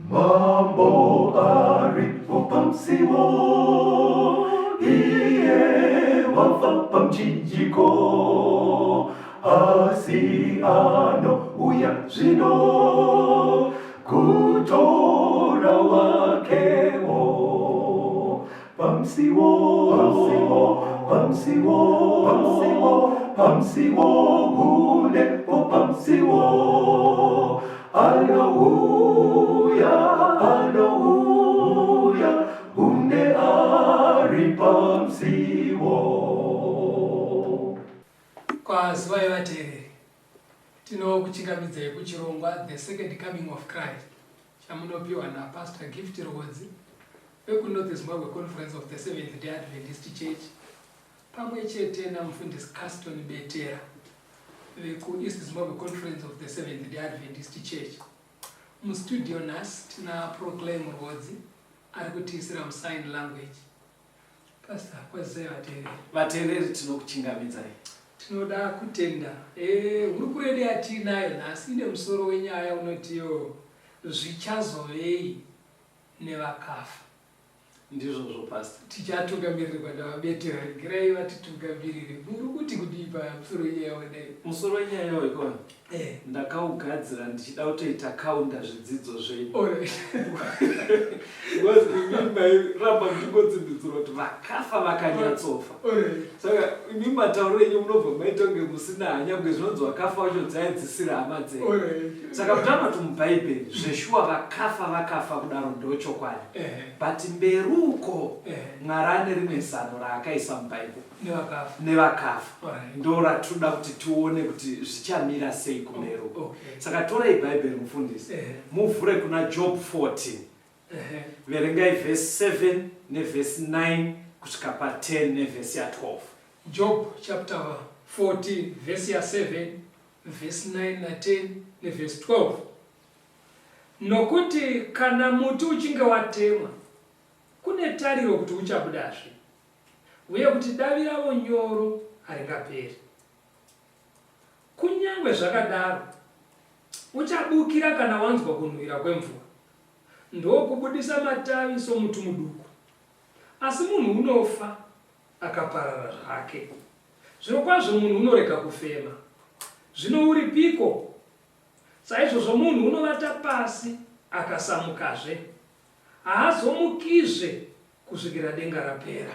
Mambo aripo pamusiwo, iye wafa pamuchinjiko, asi anouya zvino kutora wakewo. Pamusiwo, pamusiwo, pamusiwo, pamusiwo, pamusiwo, hunepo pamusiwo. Anouya, anouya, hunde ari pamusiwo. Kwazivai vateereri, tinokuchingamidzai kuchirongwa The Second Coming of Christ chamunopiwa naPastor Gift Rwodzi vekuNorth Zimbabwe Conference of the Seventh Day Adventist Church pamwe chete naMufundisi Caston Betera vekuEast Zimbabwe Conference of the Seventh Day Adventist Church. Mustudio nhasi tina Proclaim Rwodzi ari kutiisira musign language. Pastor, kwazisai vateereri. Vateereri tinokuchingamidzai. Tinoda kutenda. Eh, hurukuro yedu yatiinayo nhasi ine musoro wenyaya unotiyo zvichazovei nevakafa. Ndizvozvo Pastor. Tichatungamirirwa navaBetera, regerai vatitungamirire. Muri kuti kudii pamusoro wenyaya wadai? Musoro wenyaya iyoyo ikona eh. Ndakaugadzira ndichida kutoita kaunda zvidzidzo zvenyu. Because imi mairamba muchingotsindidzira kuti vakafa vakanyatsofa. Saka imi matauriro enyu munobva maita kunge musina hanya kunge zvinonzi vakafa vacho dzaidzisira hama dzenyu. Saka kutaura kuti muBhaibheri zveshuwa vakafa vakafa kudaro ndochokwadi. But mberi uko Mwari ane rimwe zano raakaisa muBhaibheri nevakafa ndo ratinoda kuti tione kuti zvichamira sei kumberi uko. Saka torai Bhaibheri mufundisi muvhure kuna Job 14 verengai vhesi 7 nevhesi 9 kusvika pa 10 nevhesi ya 12. Job chapter 14 vhesi ya 7 vhesi 9 na 10 nevhesi 12. Nokuti kana muti uchinge watemwa, kune tariro kuti uchabudazve, uye kuti davi rawo nyoro haringaperi. Kunyange zvakadaro, uchabukira kana wanzwa kunhuwira kwemvura, ndokubudisa matavi somuti muduku. Asi munhu unofa akaparara zvake. Zvirokwazvo munhu unorega kufema. Zvino uripiko? Saizvozvo munhu unovata pasi akasamukazve, haazomukizve kusvikira denga rapera.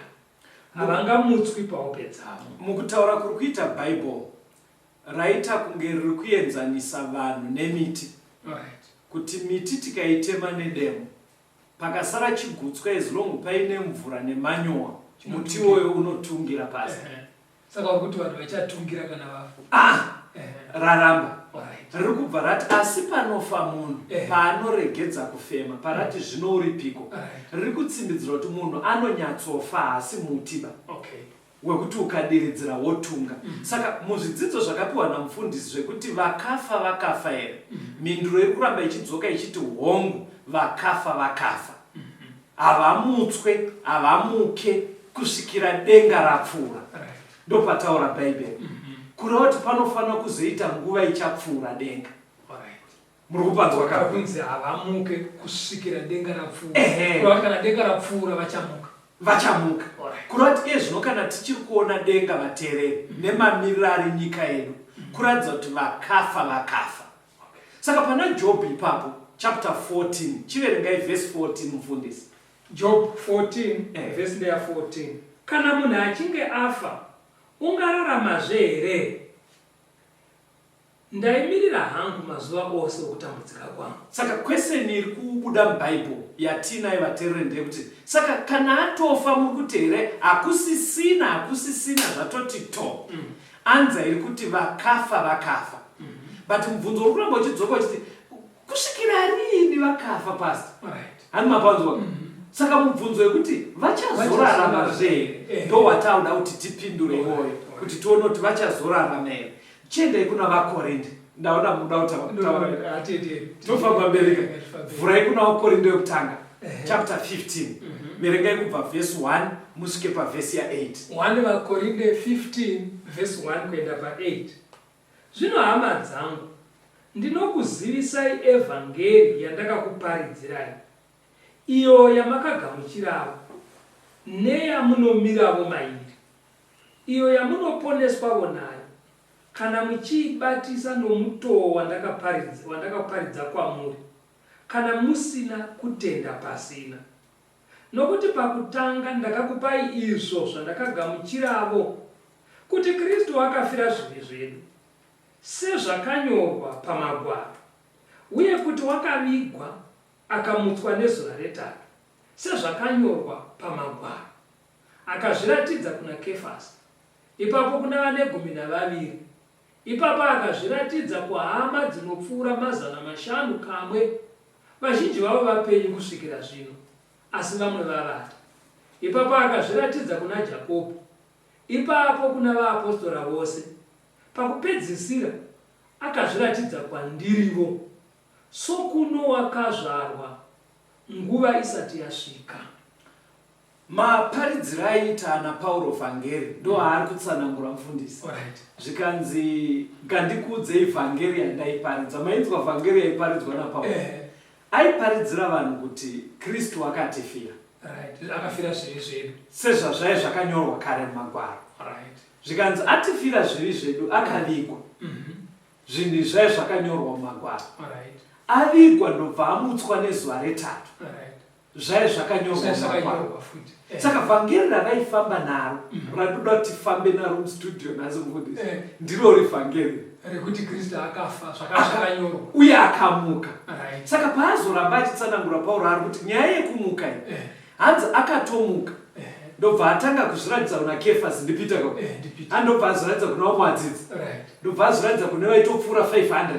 Havangamutswi pahope dzavo. Mukutaura kuri kuita Bible, raita kunge riri kuenzanisa vanhu nemiti. Kuti miti tikaitema nedemo, pakasara chigutswa as long paine mvura nemanyowa, muti iwoyo unotungira pasi. Saka uri kuti vanhu vachatungira kana vafa? Ah, raramba. Riri kubva rati asi panofa munhu paanoregedza kufema parati zvino uripiko. Riri kutsimbidzira kuti munhu anonyatsofa haasi mutiba. Okay. Wekuti ukadiridzira wotunga. Saka muzvidzidzo zvakapiwa namufundisi zvekuti vakafa vakafa here? Mhinduro iri kuramba ichidzoka ichiti hongu vakafa vakafa. Havamutswe, havamuke kusvikira denga rapfuura. Ndopataura Bhaibheri. Kureva kuti panofanira kuzoita nguva ichapfuura denga. Muri kupanzwa ka? Kunzi havamuke kusvikira denga rapfuura. Kureva kuti kana denga rapfuura vachamuka. Vachamuka. Kureva kuti iye zvino kana tichiri kuona denga vateereri nemamiriro ari nyika yedu kuratidza kuti vakafa vakafa. Saka pana Job ipapo chapter 14 chiverengai verse 14 mufundisi. Job 14 verse ndeya 14. Kana munhu achinge afa ungararamazve here? Ndaimirira hangu mazuva ose okutambudzika kwangu. Saka question iri kubuda muBible yatiinayo vatereri ndeyekuti saka kana atofa muri kuti here hakusisina hakusisina zvatoti to. Anza iri kuti vakafa vakafa. But mubvunzo uri kuramba uchidzoka uchiti kusvikira riini vakafa pastor? Hani mapanzwa? Saka mubvunzo wekuti vachazorarama zve here ndo watauda kuti tipindure iwoyo kuti tione kuti vachazorarama here. Chiendai kuna vaKorinde. Ndaona muda kutaura. Tofamba mberi. Vhurai kuna vaKorinde yekutanga chapter 15. Verengai kubva verse 1 musvike pavhesi ya 8. 1 vaKorinde 15 verse 1 kuenda pa 8. Zvino hama dzangu, Ndinokuzivisai evhangeri yandakakuparidzirai, iyo yamakagamuchiravo, neyamunomiravo mairi, iyo yamunoponeswavo nayo, kana muchiibatisa nomutoo wandakaparidza kwamuri, kana musina kutenda pasina. Nokuti pakutanga ndakakupai izvo zvandakagamuchiravo, kuti Kristu akafira zvivi zvedu, sezvakanyorwa paMagwaro, uye kuti wakavigwa akamutswa nezuva retatu, sezvakanyorwa paMagwaro. Akazviratidza kuna Kefasi, ipapo kuna vanegumi navaviri. Ipapo akazviratidza kuhama dzinopfuura 500 kamwe, vazhinji vavo vapenyu kusvikira zvino, asi vamwe vavata. Ipapo akazviratidza kuna Jakobho, ipapo kuna vaapostora vose. Pakupedzisira akazviratidza kwandirivo, sokuno wakazvarwa nguva isati yasvika. Maparidziro aiita ana Pauro vhangeri ndoaari kutsanangura mufundisi. Zvikanzi ngandikuudzei vhangeri yandaiparidza. Mainzwa vhangeri yaiparidzwa naPauro? Aiparidzira vanhu kuti Kristu akatifira. Right. Akafira zvivi zvedu. Sezvazvaive zvakanyorwa kare mumagwaro. Right. Zvikanzi atifira zvivi zvedu akavigwa. Zvinhu izvi zvaive zvakanyorwa mumagwaro. Right. Avigwa ndobva amutswa nezuva retatu. Right. Zvaive zvakanyorwa Zvaive mumagwaro. zvakanyorwa futi. Saka vhangeri ravaifamba naro, randoda kuti tifambe naro mustudio nhasi mufundisi, ndirori vhangeri rekuti Kristu akafa zvakanyorwa uye akamuka. Right. Saka paazoramba achitsanangura Pauro ari kuti nyaya yekumuka iyi, hanzi akatomuka ndobva atanga kuzviratidza kuna Kefasi ndiPeter ko? NdiPeter. Andobva azviratidza kuna vamwe vadzidzi. Right. Ndobva azviratidza kune vaitopfuura 500.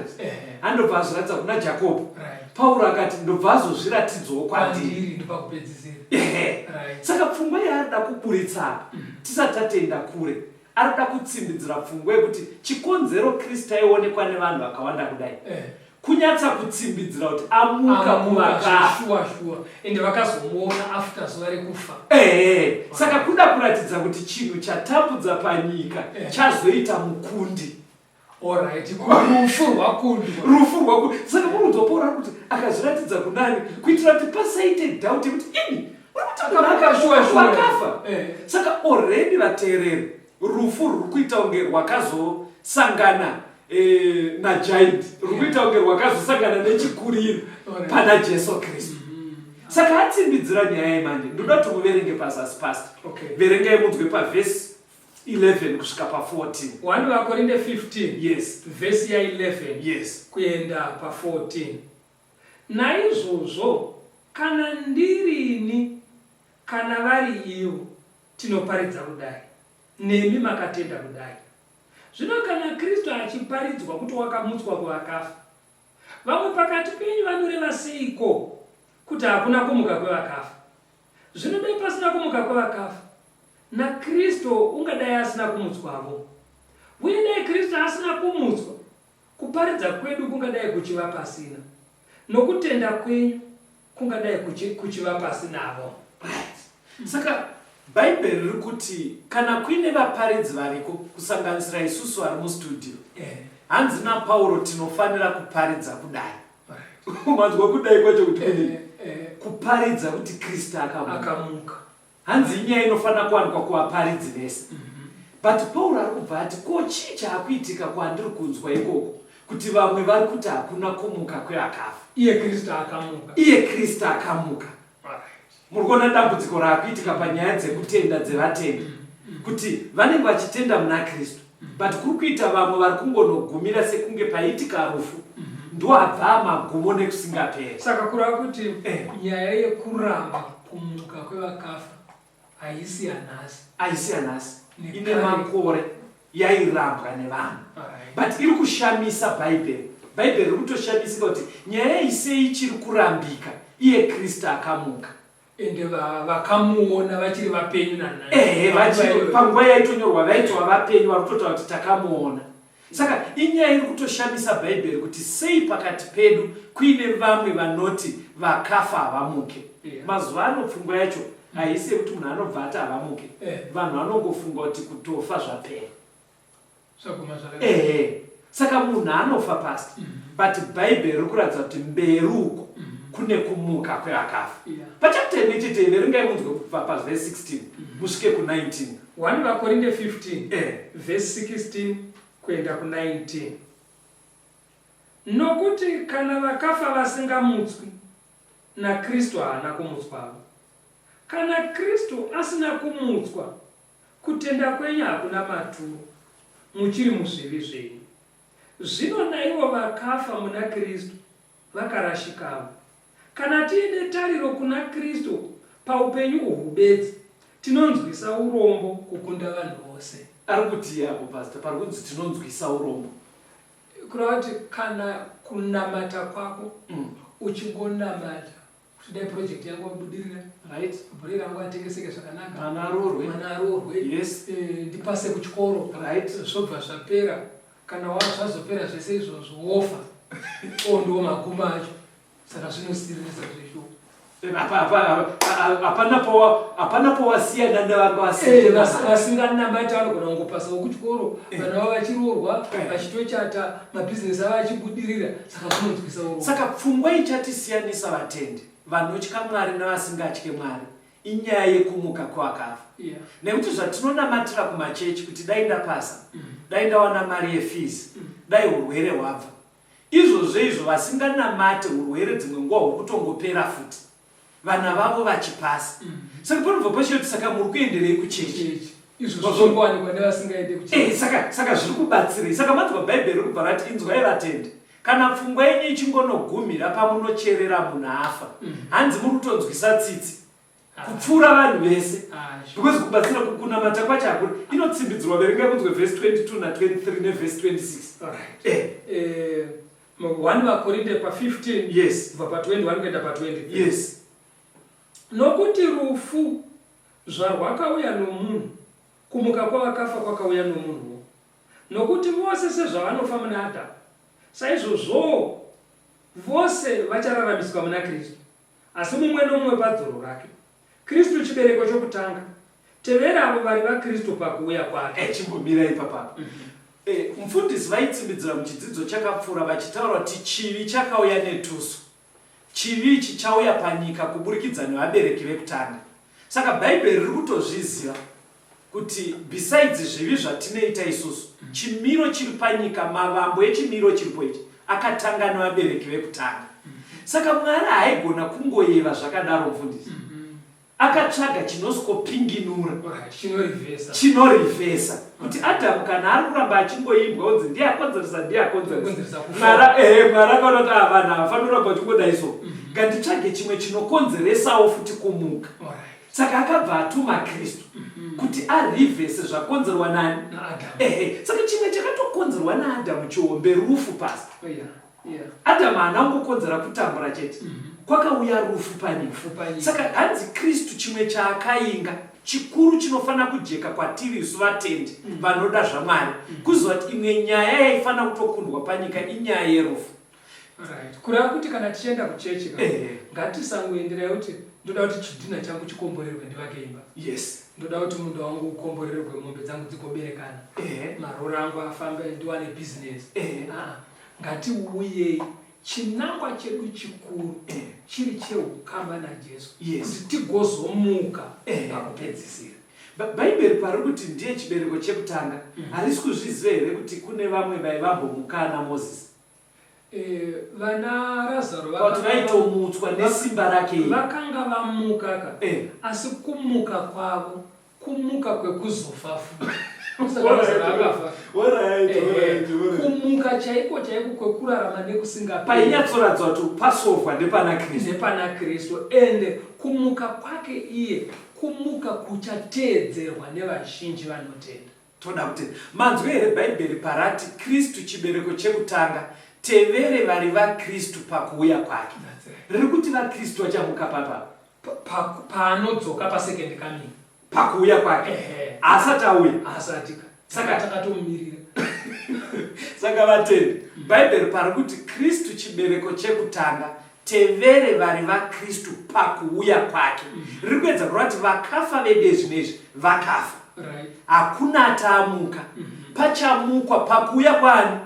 Andobva azviratidza kuna Jakobho. Right. Pauro akati ndobva azozviratidzawo kwandiri. Kwandiri ndopakupedzisira. Right. Saka pfungwa yaarida kuburitsa apa, tisati tatenda kure, arikuda kutsimbidzira pfungwa yekuti chikonzero Kristu aionekwa nevanhu vakawanda kudai, kunyatsa kutsimbidzira kuti amuka Amuka kuvakafa. shuwa shuwa, ende vakazomuona after zuva rekufa. Saka kuda kuratidza kuti chinhu chatambudza panyika chazoita mukundi. Alright, rufu rwakundwa. Rufu rwakundwa. Saka murudzwa Pauro ari kuti akazviratidza kunani kuitira kuti pasaite doubt yekuti ini uri kuti munhu Akamuka shuwa shuwa. akafa. Saka already vateereri rufu ruri kuita kunge rwakazosangana nagiant, ruri kuita kunge rwakazosangana nechikuriri pana Jesu Kristu. Saka atsimbidzira nyaya yemanje, ndoda kuti muverenge pazasi past. Verengai munzwe pavhesi 11 kusvika pa14. 1 VaKorinde 15. Yes. Vhesi ya 11. Yes. Kuenda pa14. Naizvozvo kana ndirini kana vari ivo tinoparidza kudai, nemi makatenda kudai. Zvino kana Kristu achiparidzwa kuti wakamutswa kuvakafa, vamwe pakati penyu vanoreva seiko kuti hakuna kumuka kwevakafa? Zvino dai pasina kumuka kwevakafa, naKristu ungadai asina kumutswavo. Uye dai Kristu asina kumutswa, kuparidza kwedu kungadai kuchiva pasina, nokutenda kwenyu kungadai kuchiva pasinavo. Right. Saka Bhaibheri riri kuti kana kuine vaparidzi variko, kusanganisira isusu vari mustudio, hanzi naPauro tinofanira kuparidza kudai. Manzwa kudai kwacho kuti kudii? Kuparidza kuti Kristu akamuka. Akamuka. Hanzi inyaya inofanira kuwanikwa kuvaparidzi vese. But Pauro ari kubva ati ko chii chaakuitika kwandiri kunzwa ikoko kuti vamwe vari kuti hakuna kumuka kwevakafa. Iye Kristu akamuka. Iye Kristu akamuka. Muri kuona dambudziko raakuitika panyaya dzekutenda dzevatendi, kuti vanenge vachitenda muna Kristu, but kuri kuita vamwe vari kungonogumira sekunge paitika rufu ndoabva magumo nekusingaperi. Saka kureva kuti nyaya yekuramba kumuka kwevakafa haisi yanhasi. Haisi yanhasi. Nekare. Ine makore yairambwa nevanhu. But iri kushamisa Bhaibheri. Bhaibheri riri kutoshamisika kuti nyaya iyi sei ichiri kurambika iye Kristu akamuka. Ende vakamuona vachiri vapenyu nanhasi. Vachiri panguva yaitonyorwa vaitova vapenyu vari kutotaura kuti takamuona. Saka inyaya iri kutoshamisa Bhaibheri kuti sei pakati pedu kuine vamwe vanoti vakafa havamuke. Mazuva ano pfungwa yacho haisi yekuti munhu anobva ati havamuke. Vanhu vanongofunga kuti kutofa zvapera. Zvaguma zvakadai. Saka munhu anofa past, but Bhaibheri riri kuratidza kuti mberi uko kune kumuka kwevakafa. Pachapter imwe chete verengai munzwe kubva pavhesi 16 musvike ku19. 1 VaKorinde 15 vhesi 16 kuenda ku19. Nokuti kana vakafa vasingamutswi, naKristu haana kumutswavo. Kana Kristu asina kumutswa, kutenda kwenyu hakuna maturo, muchiri muzvivi zvenyu. Zvino naivo vakafa muna Kristu vakarashikavo. Kana tiine tariro kuna Kristu paupenyu uhwu bedzi, tinonzwisa urombo kukunda vanhu vose. Ari kutii apo pastor pari kunzi tinonzwisa urombo? Kureva kuti kana kunamata kwako uchingonamata kuti dai project yangu yabudirira, bhuri rangu atengeseke zvakanaka, Mwana aroorwe. Mwana aroorwe, ndipase kuchikoro, zvobva zvapera. Kana zvazopera zvese izvozvo, wofa, o ndiwo magumo acho. Saka zvinosiririsa zveshuwa. Hapana pawasiyana nevanga vasinga. Vasinganamati vanogona kungopasawo kuchikoro, vana vavo vachiroorwa, vachitochata, mabhizinesi avo achibudirira. Saka zvinonzwisa urombo. Saka pfungwa ichatisiyanisa vatendi vanotya Mwari nevasingatye Mwari inyaya yekumuka kwevakafa. Nekuti zvatinonamatira kumachechi kuti dai ndapasa, dai ndawana mari yefees, dai urwere hwabva, izvozvo izvo vasinganamate urwere dzimwe nguva huri kutongopera futi vana vavo vachipasa. Saka panobva pachiyoti, saka muri kuenderei kuchechi? Izvo zvingowanikwa nevasingaende kuchechi. Saka zviri kubatsirei? Saka manzwa Bhaibheri riri kubva rati, inzwai vatendi, kana pfungwa yenyu ichingonogumira pamunocherera munhu afa, hanzi muri kutonzwisa tsitsi kupfuura vanhu vese, because kubatsira kunamata kwacho hakuna. Inotsimbidzirwa, verengai kunzwe vhesi 22 na23 nevhesi 26. 1 VaKorinte pa15, kubva pa21 kuenda pa23. Nokuti rufu zvarwakauya nomunhu, kumuka kwavakafa kwakauya nomunhuwo. Nokuti vose sezvavanofa muna Adhamu, saizvozvowo vose vachararamiswa muna Kristu, asi mumwe nomumwe padzoro rake. Kristu chibereko chokutanga, tevere avo vari vaKristu pakuuya kwake. Chimbomira ipapapa. Mufundisi vaitsimbidzira muchidzidzo chakapfuura vachitaura kuti chivi chakauya netuso. Chivi ichi chauya panyika kuburikidza nevabereki vekutanga. Saka Bhaibheri riri kutozviziva kuti besides zvivi zvatinoita isusu, chimiro chiri panyika, mavambo echimiro chiripo ichi akatanga nevabereki vekutanga. Saka Mwari haaigona kungoyeva zvakadaro, mufundisi. Akatsvaga chinoswopinginura, chinorivhesa, chinorivhesa kuti Adhamu kana ari kuramba achingoimbwa unzi ndiye akonzeresa, ndiye akonzeresa, Mwari Mwari akaona kuti ah, vanhu havafaniri kuramba vachingodai, so nganditsvage chimwe chinokonzeresawo futi kumuka. Saka akabva atuma Kristu kuti arivhese zvakonzerwa nani? NaAdhamu. Ehe, saka chimwe chakatokonzerwa naAdhamu chihombe rufu pasi. Adhamu haana kungokonzera kutambura chete, kwakauya rufu panyika. Rufu panyika. Saka hanzi Kristu chimwe chaakainga chikuru chinofanira kujeka kwatiri isu vatendi vanoda zvaMwari, kuziva kuti imwe nyaya yaifanira kutokundwa panyika inyaya yerufu. Right. Kureva kuti kana tichienda kuchechi ka, ngatisangoenderai kuti ndoda kuti chidhina changu chikomborerwe ndivake imba, ndoda kuti munda wangu ukomborerwe, mombe dzangu dzigoberekana, marori angu afambe, ndiwane bhizinesi. Ah, ngatiuyei chinangwa chedu chikuru chiri cheukama naJesu, kuti tigozomuka pakupedzisira. Bhaibheri pari kuti ndiye chibereko chekutanga, harisi kuzviziva here kuti kune vamwe vaivambomuka ana Mozisi? Vana Razaro kuti vaitomutswa nesimba rake iri. Vakanga vamuka ka, asi kumuka kwavo kumuka kwekuzofa futi. Saka Razaro akafa. Kumuka chaiko chaiko kwekurarama nekusingaperi painyatsoratidza kuti pasovwa ndepana Kristu. Ndepana Kristu, ende kumuka kwake iye kumuka kuchateedzerwa nevazhinji vanotenda. Toda kutenda. Manzwa here Bhaibheri parati Kristu chibereko chekutanga, tevere vari vaKristu pakuuya kwake? That's right. Riri kuti vaKristu vachamuka papa? Paanodzoka pasecond coming. Pakuuya kwake. Asati auya. Asati ka. Saka takatomumirira. Saka vatendi, Bhaibheri pari kuti Kristu chibereko chekutanga, tevere vari vaKristu pakuuya kwake, riri kuedza kureva kuti vakafa vedu ezvinezvi vakafa. Hakuna ataamuka. Pachamukwa pakuuya kwaani?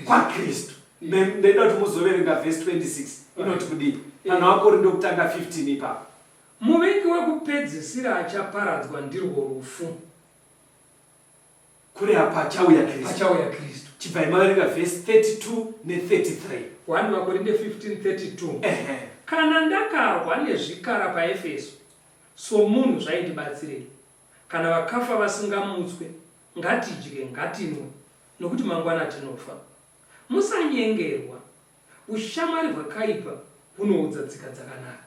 KwaKristu. Ndaida kuti muzoverenga vhesi 26 inoti kudii pana vaKorinde wekutanga 15 ipapo. Muvengi wekupedzisira achaparadzwa ndirwo rufu. Kureva pachauya Kristu. Pachauya Kristu. Chibvai maverenga vhesi 32 ne33. 1 VaKorinde 15:32. Ehe. Kana ndakarwa nezvikara paEfeso somunhu zvaindibatsirei? Kana vakafa vasingamutswe, ngatidye, ngatinwe, nokuti mangwana tinofa. Musanyengerwa, Ushamwari hwakaipa hunoudza tsika dzakanaka.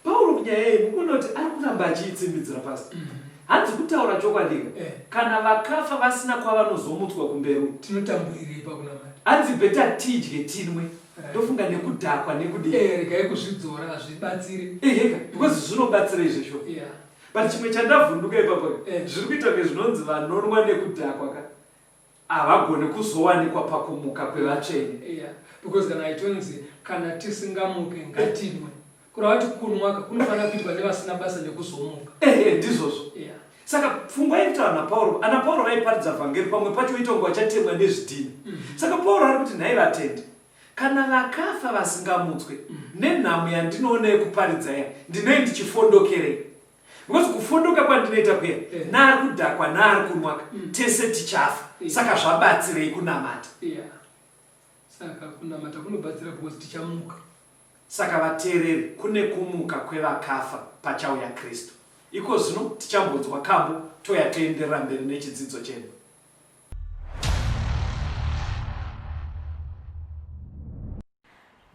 Pauro kunyaya iyi mukuona kuti ari kuramba achiitsimbidzira pasi. Hanzi kutaura chokwadika Eh. kana vakafa vasina kwavanozomutswa kumberi uku. Tinotamburirei pakunamata? Hanzi better tidye tinwe. Right. Ndofunga nekudhakwa nekudii. Eh, regai kuzvidzora hazvibatsire. Eheka because zvinobatsira izvezvo. Yeah. But chimwe chandavhunduka ipapo ka, Eh. zviri kuita kunge zvinonzi vanonwa nekudhakwa ka havagoni kuzowanikwa pakumuka kwevatsvene. Yeah. Because kana itonzi kana tisingamuke ngatinwe. Kureva kuti kunwa ka kunofanira kuitwa nevasina basa nekuzomuka. Ehe, ndizvozvo. Yeah. Saka pfungwa iri kutaura naPauro, ana Pauro vaiparidza vhangeri pamwe pacho voita kunge vachatemwa nezvidhina. Saka Pauro ari kuti nhai vatendi, kana vakafa vasingamutswe, nenhamo yandinoona yekuparidza iya, ndinei ndichifondokerei? Because kufondoka kwandinoita kuya, Eh. naari kudhakwa naari kunwa ka, tese tichafa. Yeah. Saka zvabatsirei kunamata? Yeah. Saka kunamata kunobatsira because tichamuka. Saka vateereri, kune kumuka kwevakafa pachauya Kristu. Ikozvino tichambonzwa kambo touya toenderera mberi nechidzidzo chedu.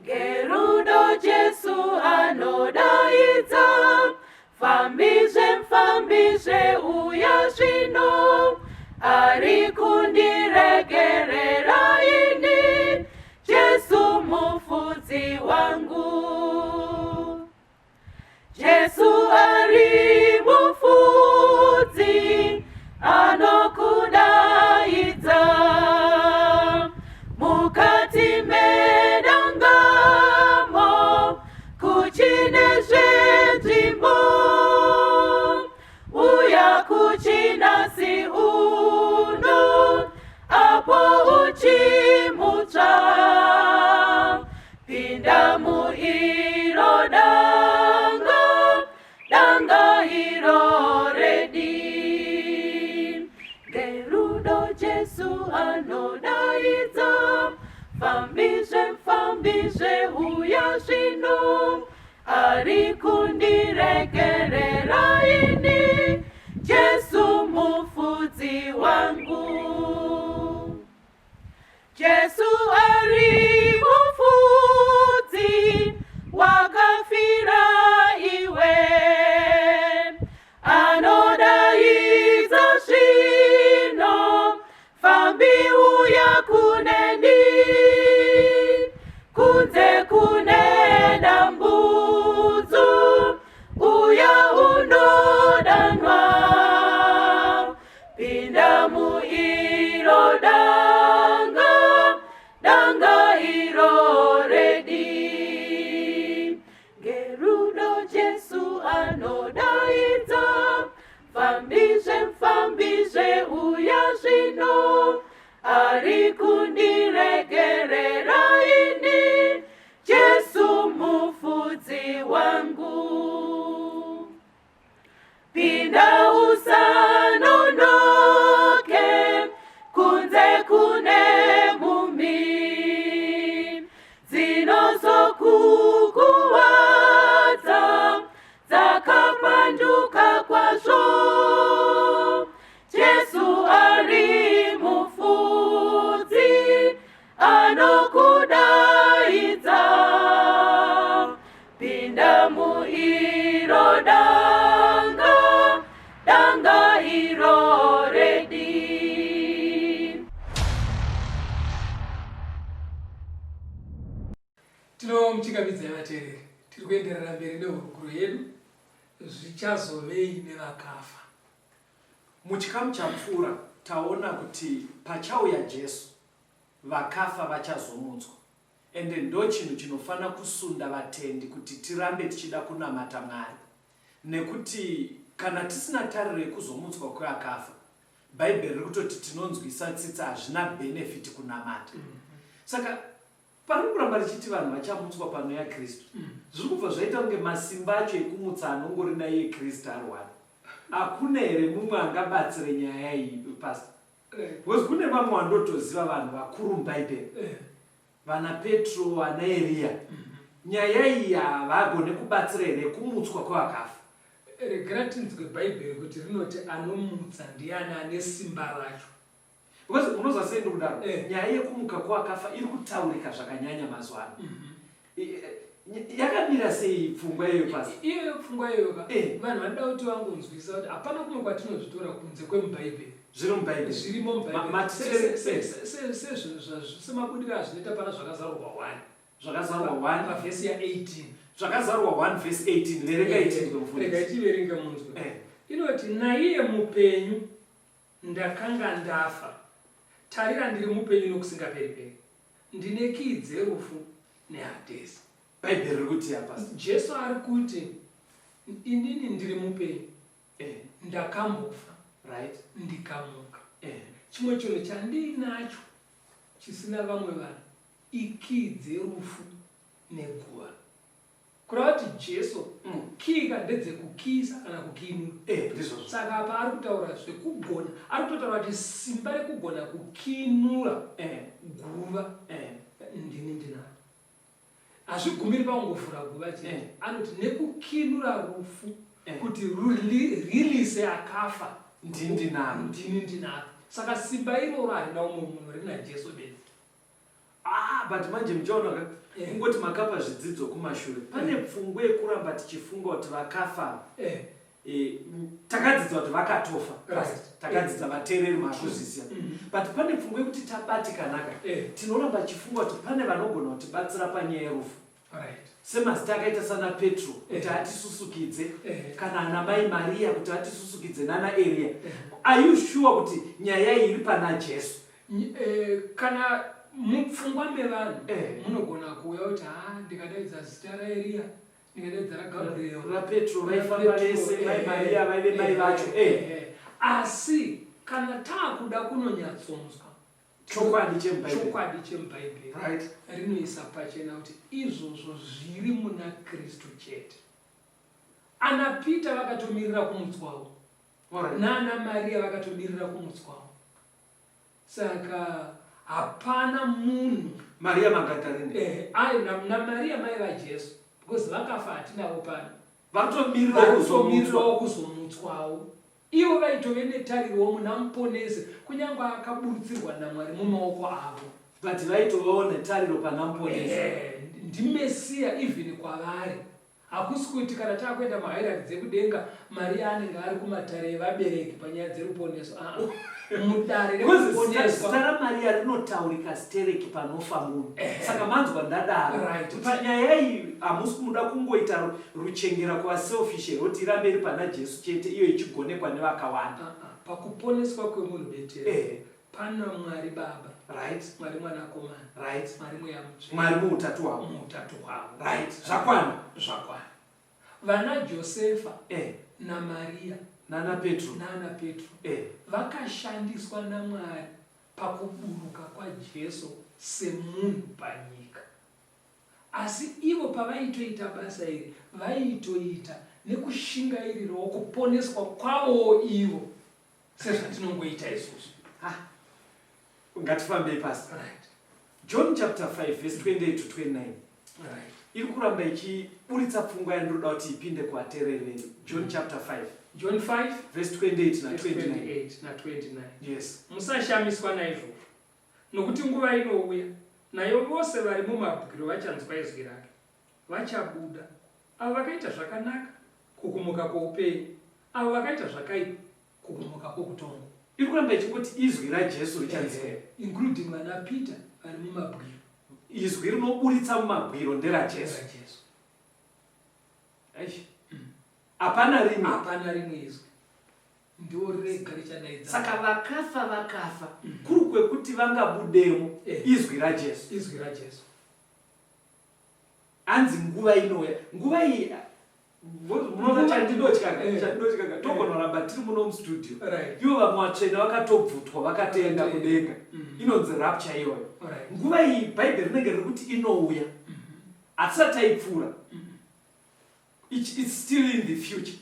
Ngerudo Jesu anodaidza, Mfambizve, mfambizve, uya zvino, Ari kundiregerera ini, Jesu mufudzi wangu. Jesu ari mufudzi anokudaidza mukati medangamo kuchine zvenzvimbo uya kuchinasi uno apo uchimutsva pinda muiro danga danga iro redi ngerudo Jesu anodaidza fambizve mfambizve uya zvino ari kundiregerera ini Jesu mufudzi wangu. Jesu ari mufudzi wakafira iwe anodaidza zvino fambi uya kuneni kunze kune dambudzo uya unodanwa pinda muiro danga danga iro redi ngerudo Jesu anodaidza fambizve mfambizve uya zvino ari kundiregerera ini Jesu mufudzi wangu. Pinda usanonoke kunze kune mhumhi dzinozokukuwadza dzakapanduka kwazvo. Jesu ari mufudzi anokudaidza pinda muiro danga danga iro redi. Tinomuchingamidzai vateereri, tiri kuenderera mberi nehurukuro yedu zvichazovei nevakafa. Muchikamu chapfuura taona kuti pachauya Jesu vakafa vachazomutswa ende ndochinhu chinofana kusunda vatendi kuti tirambe tichida kunamata Mwari nekuti kana tisina tariro yekuzomutswa kwevakafa. Bhaibheri riri kutoti tinonzwisa tsitsi hazvina benefit kunamata. Saka pariri kuramba richiti vanhu vachamutswa panouya Kristu, zviri kubva zvaita kunge masimba acho ekumutsa anongori naiye Kristu arwara. Hakuna here mumwe angabatsire nyaya iyi, Pastor? Because kune vamwe vandotoziva vanhu vakuru muBhaibheri. Vana Petro, vana Eriya. Nyaya iyi havagone kubatsira here kumutswa kwevakafa? Regera tinzwe Bhaibheri kuti rinoti anomutsa ndiani ane simba racho. Because unoziva sei ndikudaro? Nyaya yekumuka kwevakafa iri kutaurika zvakanyanya mazuva ano. Yakamira sei pfungwa iyoyo pasi? Iyoyo pfungwa iyoyo ka vanhu vanoda kuti vangonzwisisa kuti hapana kumwe kwatinozvitora kunze kwemubhaibheri. Zviri mubhaibheri. Zvirimo mubhaibheri. Semabudiro azvinoita pana Zvakazarurwa 1. Zvakazarurwa 1 pavhesi ya18. Zvakazarurwa 1 vhesi 18. Verengai tinzwe mufundisi. Regai tiverenge munzwe. Inoti naiye mupenyu ndakanga ndafa. Tarira ndiri mupenyu nokusingaperi-peri. Ndine kiyi dzerufu neHadhesi. Bhaibheri riri kuti apa. Jesu ari kuti inini ndiri mupenyu. Ndakambofa. Right. Ndikamuka. Chimwe chinhu chandiinacho chisina vamwe vanhu ikiyi dzerufu neguva. Kureva kuti Jesu kiyi ka ndedzekukiyisa kana kukiinura. Ndizvozvo. Saka apa ari kutaura zvekugona, ari kutotaura kuti simba rekugona kukiinura guva ndini ndinaro. Hazvigumiri pakungovhura guva chete. Anoti nekukiinura rufu kuti release akafa ndini ndinaro. Ndini ndinaro. Saka simba iroro harina umwe munhu, rina Jesu bedzi. Ah, but manje muchaona ka kungoti makapa zvidzidzo kumashure pane pfungwa yekuramba tichifunga kuti vakafa takadzidza kuti vakatofa. Takadzidza vateereri makuzviziva. But pane pfungwa yekuti tabatikanaka tinoramba tichifunga kuti pane vanogona kutibatsira panyaya yerufu. Semazita akaita sana Petro kuti atisusukidze, kana ana mai Maria kuti atisusukidze nana Eria. Are you sure kuti nyaya iyi iri pana Jesu? Kana mupfungwa mevanhu munogona kuuya kuti ha ndikadaidza zita raEria, ndikadaidza raGabriel, raPetro, vaifamba vese, mai Maria vaive mai vacho. Asi kana taakuda kunonyatsonzwa chokwadi chemuBhaibheri, chokwadi chemuBhaibheri rinoisa pachena kuti izvozvo zviri muna Kristu chete. Ana Peter vakatomirira kumutswawo, nana Maria vakatomirira kumutswawo. Saka hapana munhu Maria Magdalene naMaria mai vaJesu, because vakafa hatinavo pano, varitomirirawo kuzomutswawo. Ivo vaitove netarirowo muna Muponesi, kunyange akaburutsirwa naMwari mumaoko avo. But vaitovawo netariro pana Muponesi. NdiMesia even kwavari. Hakusi kuti kana takuenda muhairaki dzekudenga, Maria anenge ari kumatare evabereki panyaya dzeruponeso. Mudare rekuponeswa. Zita raMaria rinotaurika stereki panofa munhu. Saka manzwa ndadaro. Panyaya iyi hamusi kumuda kungoita ruchengera kuva selfish here kuti irambe iri pana Jesu chete iyo ichigonekwa nevakawanda. Pakuponeswa kwemunhu betero. Pana Mwari Baba. Mwari Mwanakomana. Mwari Mweya Mutsvene. Mwari muutatu hwavo. Muutatu hwavo. Zvakwana. Zvakwana. Vana Josefa naMaria nana Petro. Nana Petro. Vakashandiswa naMwari pakuburuka kwaJesu semunhu panyika. Asi ivo pavaitoita basa iri vaitoita nekushingairirawo kuponeswa kwavowo ivo sezvatinongoita isusu. Ngatifambei pasi. John chapter 5 verse 28 to 29. Iri kuramba ichiburitsa pfungwa yandinoda kuti ipinde kuvateereri vedu. John chapter 5. John 5 verse 28 na 29. 28 na 29. Yes. Musashamiswa naizvozvo, nokuti nguva inouya, nayo vose vari mumabwiro vachanzwa izwi rake, vachabuda, avo vakaita zvakanaka kukumuka kwoupenyu, avo vakaita zvakaipa kukumuka kwokutongwa. Iri kuramba ichingoti izwi raJesu richanzwika. Including vana Peter vari mumabwiro. Izwi rinoburitsa mumabwiro nderaJesu. Jesu. Eish. Hapana rimwe. Hapana rimwe izwi. Ndiwo rega richadaidza. Saka vakafa vakafa kuri kwekuti vangabudemo izwi raJesu. Izwi raJesu. Hanzi nguva inouya. Nguva iyi Munoona chandinotya chandinotya ka togona kuramba tiri muno mustudio ivo vamwe vatsvene vakatobvutwa vakatoenda kudenga inonzi rapture iyoyo. Nguva iyi Bhaibheri rinenge riri kuti inouya. Hatisati taipfuura. It's still in the future.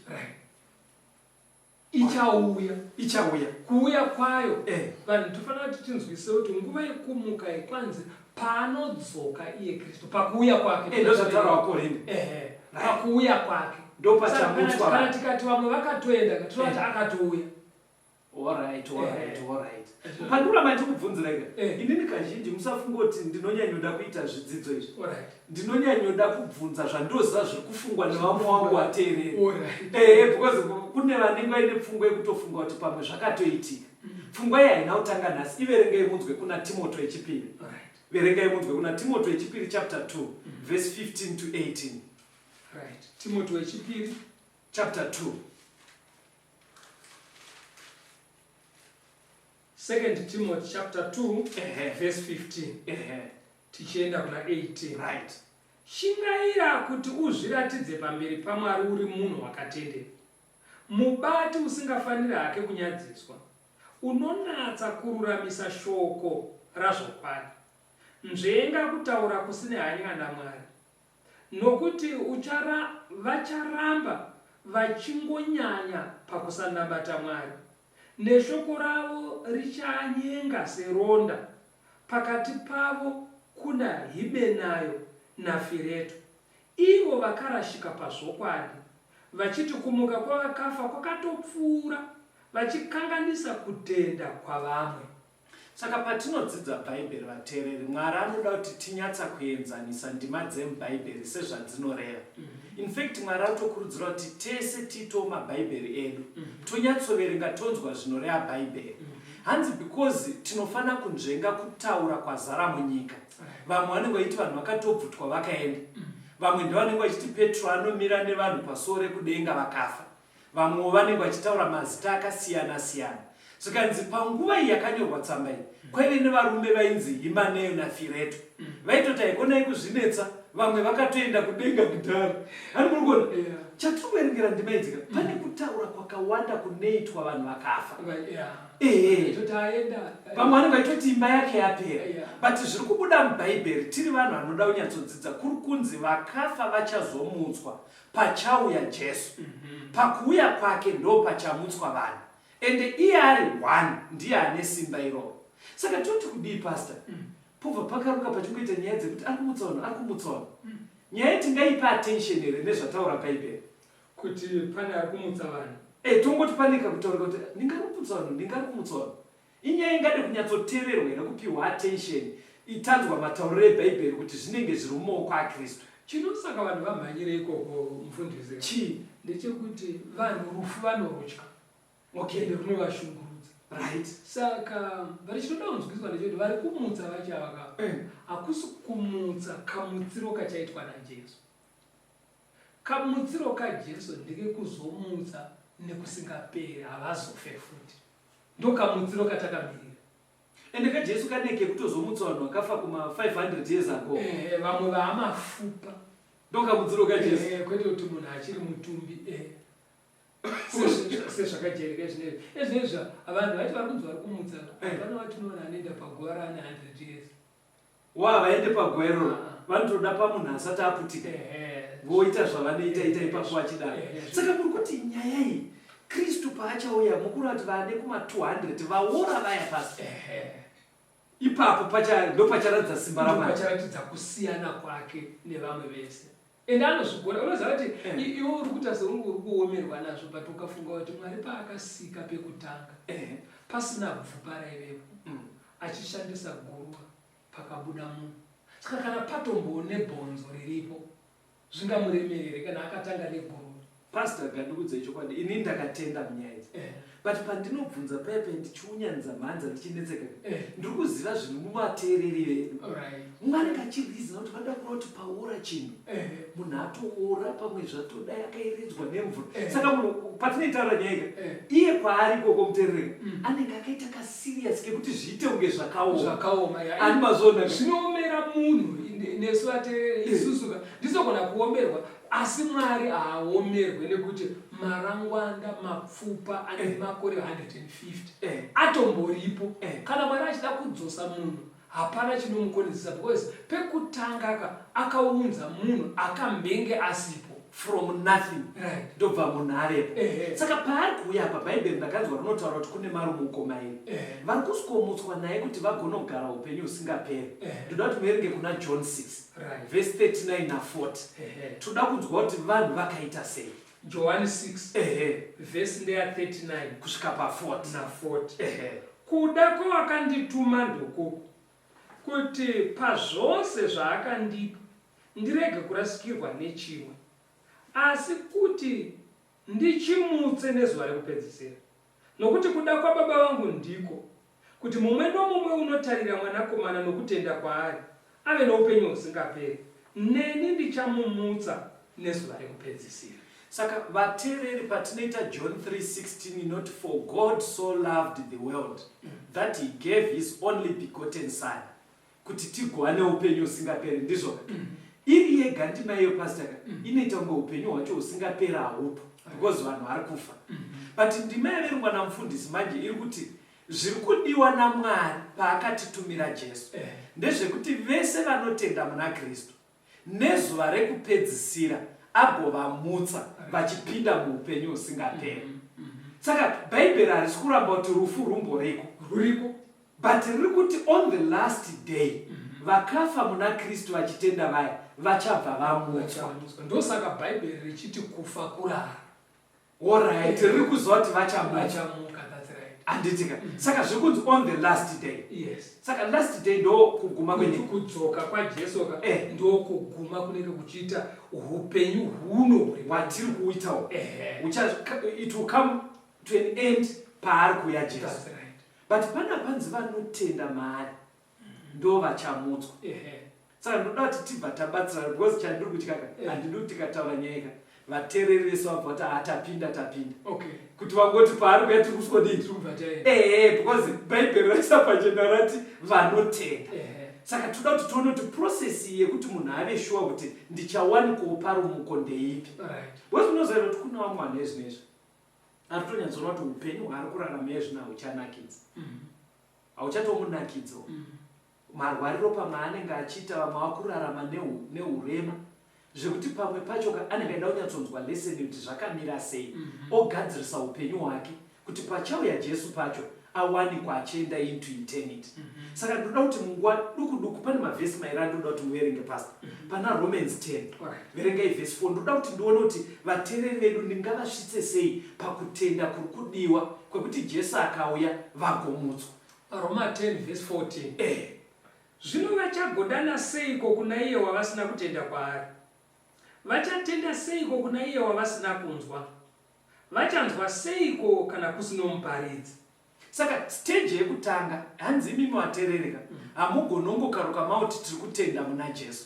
Ichauya. Ichauya. Kuuya kwayo. Vanhu tofanira kuti tinzwisise kuti nguva yekumuka iyi kwanzi paanodzoka iye Kristu pakuuya kwake. Ndozvataura vaKorinde. Ehe. Pakuuya kwake. Ndopachamutswa. Kana tikati vamwe vakatoenda, tinoti akatouya. Alright, alright, alright. Pandurama ndikubvunzira ka. Inini kazhinji musafunga kuti ndinonyanyoda kuita zvidzidzo izvi. Alright. Ndinonyanyoda kubvunza zvandoziva zviri kufungwa nevamwe wangu vateereri. Ehe, because kune vanenge vaine pfungwa yekutofunga kuti pamwe zvakatoitika. Pfungwa iyi haina kutanga nhasi. Iverengei munzwe kuna Timoto yechipiri. Verengai munzwe kuna Timoto yechipiri chapter 2 verse 15 to 18. Right. Timoto yechipiri chapter 2. 2 Timothy chapter 2 verse 15 tichienda kuna 18. Right. Shingaira kuti uzviratidze pamberi paMwari uri munhu wakatendeka, mubati usingafaniri hake kunyadziswa, unonatsa kururamisa shoko razvokwadi. Nzvenga kutaura kusine hanya naMwari, nokuti uchara, vacharamba vachingonyanya pakusanamata Mwari, neshoko ravo richanyenga seronda. Pakati pavo kuna Himenayo naFireto, ivo vakarashika pazvokwadi, vachiti kumuka kwavakafa kwakatopfuura, vachikanganisa kutenda kwavamwe. Saka patinodzidza Bhaibheri, vateereri, Mwari anoda kuti tinyatsa kuenzanisa ndima dzemuBhaibheri sezvadzinoreva. In fact, Mwari anotokurudzira kuti tese tiitewo maBhaibheri edu, tonyatsoverenga tonzwa zvinoreva Bhaibheri. Hanzi because tinofana kunzvenga kutaura kwazara munyika. Vamwe vanenge vachiti vanhu vakatobvutwa vakaenda. Vamwe ndovanenge vachiti Petro anomira nevanhu pasuo rekudenga vakafa. Vamwewo vanenge vachitaura mazita akasiyana siyana. Zvikanzi panguva iyi yakanyorwa tsamba iyi kwaive nevarume vainzi Himaneyo naFireto. Vaitoti haikonai kuzvinetsa, vamwe vakatoenda kudenga kudhara. Hani muri kuona? Chatiri kuverengera ndima idzi ka, pane kutaura kwakawanda kunoitwa vanhu vakafa. Ehe. Vamwe vanenge vachitoti imba yake yapera. But zviri kubuda muBhaibheri tiri vanhu vanoda kunyatsodzidza kuri kunzi vakafa vachazomutswa pachauya Jesu. Pakuuya kwake ndopachamutswa vanhu. Ende iye ari one ndiye ane simba iroro. Saka toti kudii pastor? Pobva pakaruka pachingoita nyaya dzekuti ari kumutsa vanhu, ari kumutsa vanhu. Nyaya tingaipa attention here nezvataura Bhaibheri? Kuti pane ari kumutsa vanhu. Eh, tongoti pane kakutaurika kuti ndingari kumutsa vanhu, ndingari kumutsa vanhu. Inyaya ingade kunyatsoteererwa here kupiwa attention itanzwa matauriro eBhaibheri kuti zvinenge zviri mumaoko aKristu? Chinosaka vanhu vamhanyire ikoko mufundisi Chii? ndechekuti vanhu rufu vanorutya. Okay. Ende runovashungurudza. Right. Saka vari chinoda kunzwiswa ndechekuti vari kumutsa vacho ava ka hakusi kumutsa kamutsiro kachaitwa naJesu. Kamutsiro kaJesu ndekekuzomutsa nekusingaperi, havazofe futi. Ndokamutsiro katakamirira. Ende kaJesu kanenge kekutozomutsa vanhu vakafa kuma 500 years ago. Vamwe vaamafupa. Ndokamutsiro kaJesu. Kwete kuti munhu achiri mutumbi. Sezvakajairika zvinezvi. Ezvinezvi vanhu vacho vari kunzi vari kumutsa. Hapana watinoona anoenda paguva raane 100 years. Wa vaende paguva iroro vanotoda pamunhu asati aputika voita zvavanoita ita ipapo vachidaro. Saka muri kuti nyaya iyi Kristu paachauya mukuru ati vane kuma 200 vaora vaya pasi. Ipapo pacha ndopacharatidza simba raMwari. Ndopacharatidza kusiyana kwake nevamwe vese. Ende anozvigona. Unoziva kuti iwe uri kuita seunge uri kuomerwa nazvo but ukafunga kuti Mwari paakasika pekutanga pasina bvupa raivepo achishandisa guruva pakabuda munhu. Saka kana patombowo nebhonzo riripo zvingamuremerere kana akatanga neguruva. Pastor ngandikuudzei chokwadi ini ndakatenda munyaya idzi but pandinobvunza paya paya ndichiunyanidza mhanza ndichinetseka ndiri kuziva zviri muvateereri vedu. Mumwe anenge achireasona kuti vanoda kureva kuti paora chinhu munhu atoora pamwe zvatodai akaeredzwa nemvura. Saka munhu patinoitaura nyaya ika iye kwaari ikoko muteereri anenge akaita kaserious kekuti zviite kunge zvakaoma. Zvakaoma, ya. Ani mazviona? Zvinoomera munhu nesu vateereri isusu ka ndisogona kuomerwa. Asi Mwari haaomerwe nekuti marangwanda mapfupa ane makore 150 atomboripo. Kana Mwari achida kudzosa munhu hapana chinomukonezesa because pekutanga ka akaunza munhu akambenge asipo. From nothing. Ndobva munhu avepo. Saka paari kuuya apa, Bhaibheri ndakanzwa rinotaura kuti kune marumuko mairi. Vari kusikomutswa naye kuti vagonogara upenyu husingaperi. Ndoda kuti muverenge kuna John 6 verse 39 na40. Toda kunzwa kuti vanhu vakaita sei. Johani 6 vhesi ndeya 39 kusvika pa40. Na40. Kuda kwawakandituma ndokuku, kuti pazvose zvaakandipa ndirege kurasikirwa nechimwe, asi kuti ndichimutse nezuva rekupedzisira. Nokuti kuda kwaBaba vangu ndiko, kuti mumwe nomumwe unotarira Mwanakomana nokutenda kwaari, ave noupenyu husingaperi, neni ndichamumutsa nezuva rekupedzisira. Saka vateereri, patinoita John 3:16 inoti, "For God so loved the world that he gave his only begotten son," kuti tigova neupenyu husingaperi, ndizvo iri yega ndima iyo, pastor ka, inoita kunge upenyu hwacho husingaperi haupo because vanhu vari kufa. But ndima yaverengwa namufundisi manje iri kuti zviri kudiwa naMwari paakatitumira Jesu ndezvekuti vese vanotenda muna Kristu, nezuva rekupedzisira agovamutsa vachipinda muupenyu husingaperi. Saka Bhaibheri harisi kuramba kuti rufu rumboriko. Ruriko. But riri kuti on the last day vakafa muna Kristu vachitenda vaya vachabva vamutswa. Vachamutswa. Ndosaka Bhaibheri richiti kufa kurara. Alright, riri kuziva kuti vachamutswa. Vachamuka, that's right. Handitika? Saka zviri kunzi on the last day. Saka last day ndo kuguma kwenyika. Kudzoka kwaJesu ka ndo kuguma kunenge kuchiita upenyu huno huri hwatiri kuitawo. It will come to an end paari kuuya Jesu. That's right. But pana panzi vanotenda maari ndo vachamutswa. Saka ndoda kuti tibva tabatsirana because chandiri kutyaka, handidi kuti tikataura nyaya ka, vateereri vese vabva kuti, "Ha, tapinda, tapinda." Kuti vangoti paari kuya tiri kusvodii? Tiri kubva taenda. Ehe, because Bhaibheri raisa pachena rati vanotenda. Saka toda kuti tione kuti process iyi yekuti munhu ave shuwa kuti ndichawanikwawo parumuko ndeipi. Because unoziva kuti kune vamwe vanhu ezvinezvi ari kutonyatsoona kuti upenyu hwaari kurarama ezvino hauchanakidzi, hauchatomunakidzawo. Marwariro pamwe anenge achiita, vamwe vakurarama neurema zvekuti pamwe pacho ka anenge aida kunyatsonzwa lesson kuti zvakamira sei, ogadzirisa upenyu hwake kuti pachauya Jesu pacho awanikwa achienda into eternity. Saka ndoda kuti munguva duku duku pane mavhesi mairi andoda kuti muverenge, pastor. Pana Romans 10, verengai vhesi 4. Ndoda kuti ndione kuti vateereri vedu ndingavasvitse sei pakutenda kuri kudiwa kwekuti Jesu akauya vagomutswa. Roma 10 verse 14. Zvino vachagodana seiko kuna iye wavasina kutenda kwaari? Vachatenda seiko kuna iye wavasina kunzwa? Vachanzwa seiko kana kusino muparidzi? Saka stage yekutanga, hanzi imimi vateerereka, hamugonongokaruka mauti tiri kutenda muna Jesu.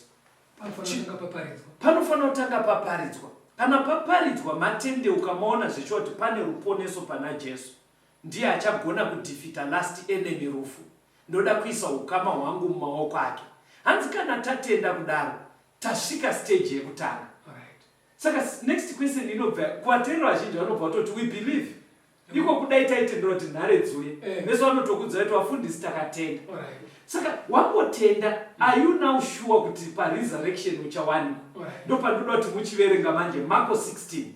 Panofanira kutanga paparidzwa. Panofanira kutanga paparidzwa. Kana paparidzwa, matendeuka, maona zvechiwa kuti pane ruponeso pana Jesu, ndiye achagona kudefeata last enemy, rufu, ndoda kuisa ukama hwangu mumaoko ake. Hanzi kana tatenda kudaro, tasvika stage yekutanga. Saka next question inobva kuvateereri vazhinji, vanobva vatoti, "We believe." Iko kudai taitendera kuti nhare dzuye, vese vanotokudzai kuti vafundisi takatenda. Saka wangotenda, are you now sure kuti paresurrection uchawanikwa? Ndo pandoda kuti muchiverenga manje Marko 16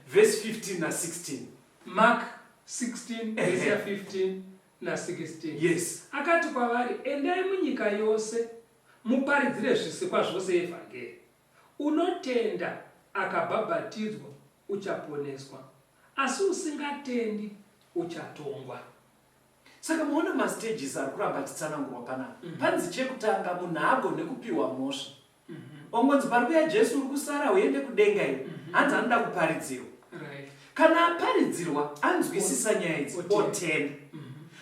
verse 15 na16. Mark 16 verse ya 15 na16. Yes. Akati kwavari, "Endai munyika yose muparidzire zvisikwa zvose evhangeri. Unotenda akabhabhatidzwa uchaponeswa, asi usingatendi uchatongwa." Saka maona mastages ari kuramba achitsanangurwa panapa. Panzi chekutanga, munhu haagone kupiwa mhosva ongonzi pari kuya Jesu uri kusara uende kudenga iwe. Hanzi anoda kuparidzirwa. Kana aparidzirwa, anzwisisa nyaya idzi, Otenda. otenda.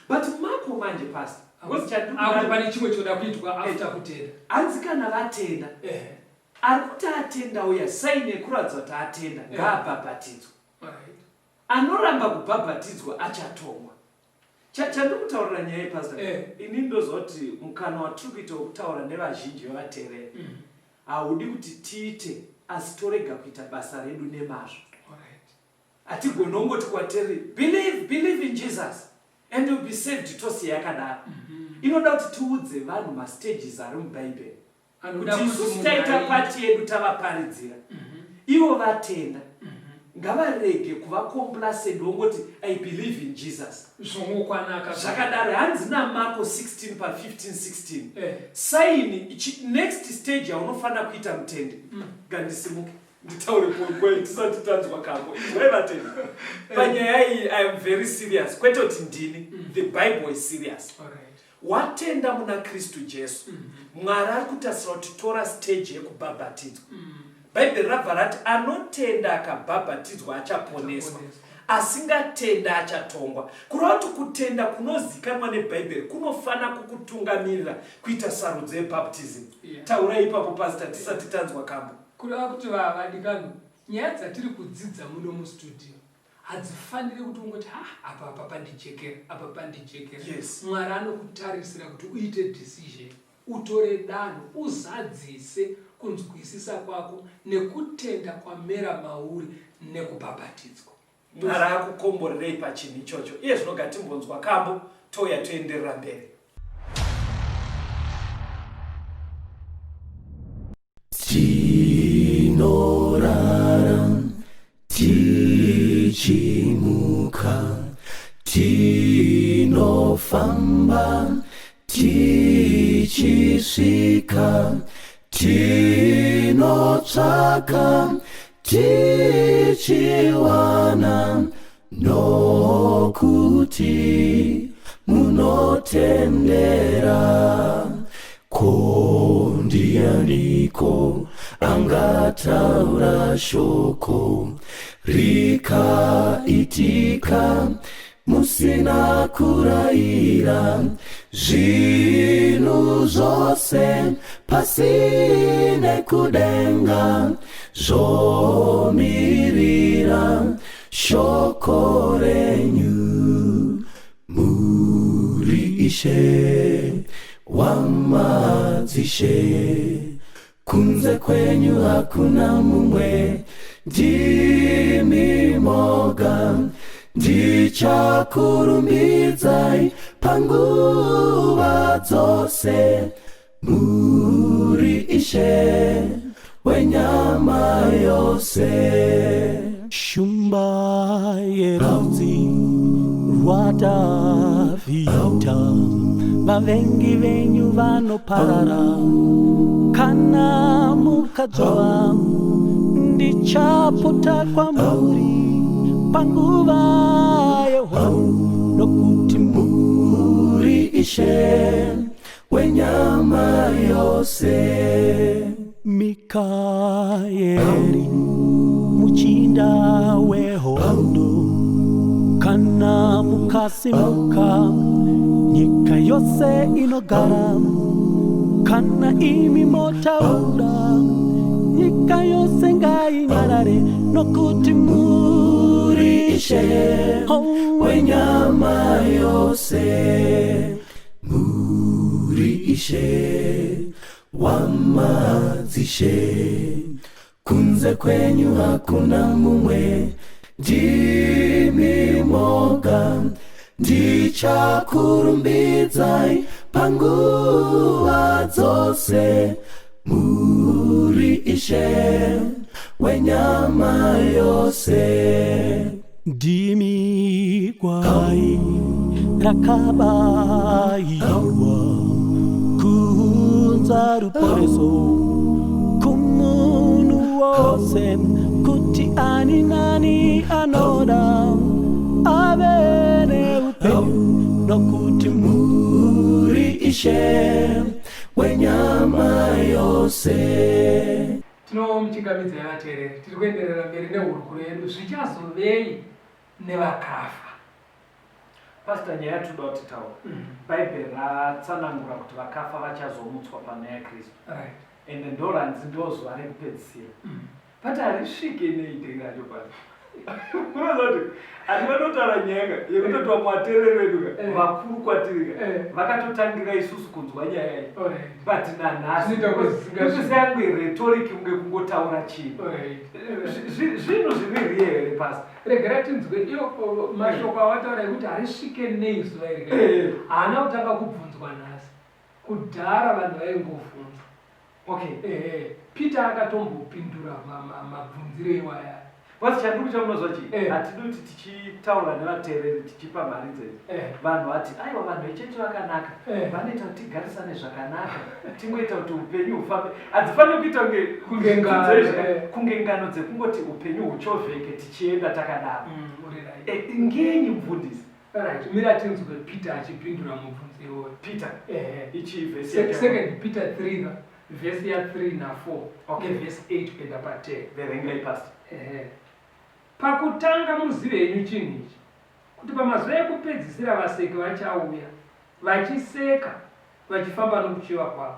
But Mako manje, pastor, because Akuti pane chimwe choda kuitwa after kutenda. Hanzi kana vatenda, ari kuti atenda uya, sign yekuratidza kuti atenda, ngaabhabhatidzwa. Anoramba kubhabhatidzwa achatongwa. Chandiri kutaurira nyaya yepastor, ini ndoziva kuti mukana watiri kuita wekutaura nevazhinji vevateereri haudi kuti tiite. Asi torega kuita basa redu nemazvo. Hatigoni kungoti kwatiri believe, believe in Jesus and you'll be saved tosiya yakadaro. Inoda kuti tiudze vanhu mastages ari muBhaibheri. Anoda Kuti kuti isusu munhu taita aite. pati yedu tavaparidzira. Ivo vatenda. Ngavarege kuva complacent vongoti I believe in Jesus. Zvongokwanaka. Zvakadaro hanzi naMarko 16 pa 15 16. Eh. Sign next stage yaunofanira kuita mutende. Ngandisimuke nditaure pongwe tisati tanzwa kambo. Inzwai vatende. Panyaya iyi I am very serious. Kwete kuti ndini. The Bible is serious. Watenda muna Kristu Jesu. Mwari ari kutarisira kuti tora stage yekubhabhatidzwa. Bhaibheri rabva rati anotenda akabhabhatidzwa achaponeswa. Asingatenda achatongwa. Kureva kuti kutenda kunozikanwa neBhaibheri kunofana kukutungamirira kuita sarudzo yebaptism. Taurai ipapo pastor tisati tanzwa kambo. Kureva kuti vadikanwa, nyaya dzatiri kudzidza muno mustudio hadzifaniri kuti ungoti ha apa apa pandijekera, apa pandijekera. Mwari anokutarisira kuti uite decision, utore danho, uzadzise kunzwisisa kwako nekutenda kwamera mauri nekubhabhatidzwa. Mwari akukomborerei pachinhu ichocho. Iye zvino ngatimbonzwa kambo touya toenderera mberi. Tinorara tichimuka, tinofamba tichisvika, tinotsvaka tichiwana, nokuti munotendera. Ko ndianiko angataura shoko rikaitika musina kuraira? Zvinhu zvose pasi nekudenga zvomirira shoko renyu. Muri Ishe wamadzishe, kunze kwenyu hakuna mumwe, ndimi moga. Ndichakurumbidzai panguva dzose, muri Ishe wenyama yose. Shumba yerudzi rwaDhavhidha, vavengi venyu vanoparara. Kana mukadzova, ndichapota kwamuri panguva yehondo, nokuti muri Ishe wenyama yose. Mikaeri, muchinda wehondo, kana mukasimuka, nyika yose inogara. Kana imi motaura, nyika yose ngainyarare, nokuti muri Ishe wenyama yose. Muri Ishe wamadzishe, kunze kwenyu hakuna mumwe, ndimi moga. Ndichakurumbidzai panguva dzose, muri Ishe wenyama yose. Ndimi gwai rakabayiwa kuunza ruponeso kumunhu wose, kuti ani nani anoda ave neupenyu, nokuti muri Ishe wenyama yose. Tinomuchingamidzai vateereri, tiri kuenderera mberi nehurukuro yedu zvichazovei nevakafa. Pastor, nyaya yatinoda kuti taura, Bhaibheri ratsanangura kuti vakafa vachazomutswa panyaya yaKristu. Ende ndoranzi ndo zuva rekupedzisira. But harisvike nei day racho pasi. Unoziva kuti handivanotaura nyaya ka yekutoti vamwe vateereri vedu ka Eh. vakuru kwatiri ka Eh. vakatotangira isusu kunzwa nyaya iyi Alright. but nanhasi Zvinoita kuti zvisingasviki. ikuti yangu rhetoric kunge kungotaura chinhu Alright. Zvinhu zviri riye here pasi Regera tinzwe iyo mashoko awataura ekuti harisvike nei zuva iri Eh. haana kutanga kubvunzwa nhasi. Kudhara vanhu vaingovhunza. Okay. Ehe, Peter akatombopindura mabvunziro iwaya. Basi chandiri chamunozwa chii? Eh. Hatidi kuti tichitaura nevateereri tichipa mharidzo idzi. Eh. Vanhu vati aiwa vanhu vechechi vakanaka. Eh. Vanoita kuti tigarisane zvakanaka. Tingoita kuti upenyu hufambe. Hadzifaniri kuita kunge Kunge ngano, zvidzidzo izvi, eh. kunge ngano dzekungoti upenyu huchovheke tichienda takadaro. Uri right. Eh, ngenyi mufundisi? Right, mira tinzwe Peter achipindura mubvunzo iwoyo. Peter, Ehe. ichi vhesi Second Peter 3 ka, vhesi ya 3 na 4 Okay. nevhesi 8 kuenda pa 10. Verengai pastor. Ehe. Pakutanga muzive henyu chinhu ichi, kuti pamazuva ekupedzisira vaseki vachauya, vachiseka, vachifamba nokuchiva kwavo,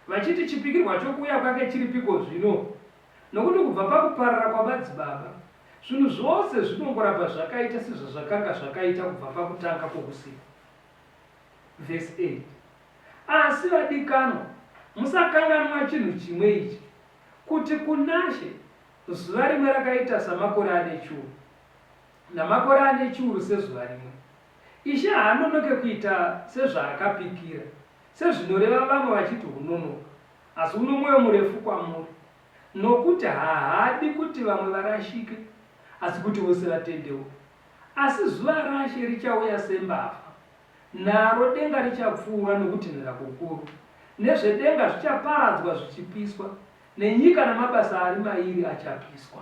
vachiti chipikirwa chokuuya kwake chiripiko zvino? Nokuti kubva pakuparara kwamadzibaba, zvinhu zvose zvinongoramba zvakaita sezvazvakanga zvakaita kubva pakutanga kwokusikwa. Vhesi 8. Asi vadikanwa, musakanganwa chinhu chimwe ichi, kuti kunaShe zuva rimwe rakaita samakore ane chiuru, namakore ane chiuru sezuva rimwe. Ishe haanonoke kuita sezvaakapikira, sezvinoreva vamwe vachiti hunonoka, asi uno mwoyo murefu kwamuri, nokuti haadi kuti vamwe varashike, asi kuti vose vatendeuke. Asi zuva raShe richauya sembavha, naro denga richapfuura nokutinhira kukuru, nezvedenga zvichaparadzwa zvichipiswa, nenyika namabasa ari mairi achapiswa.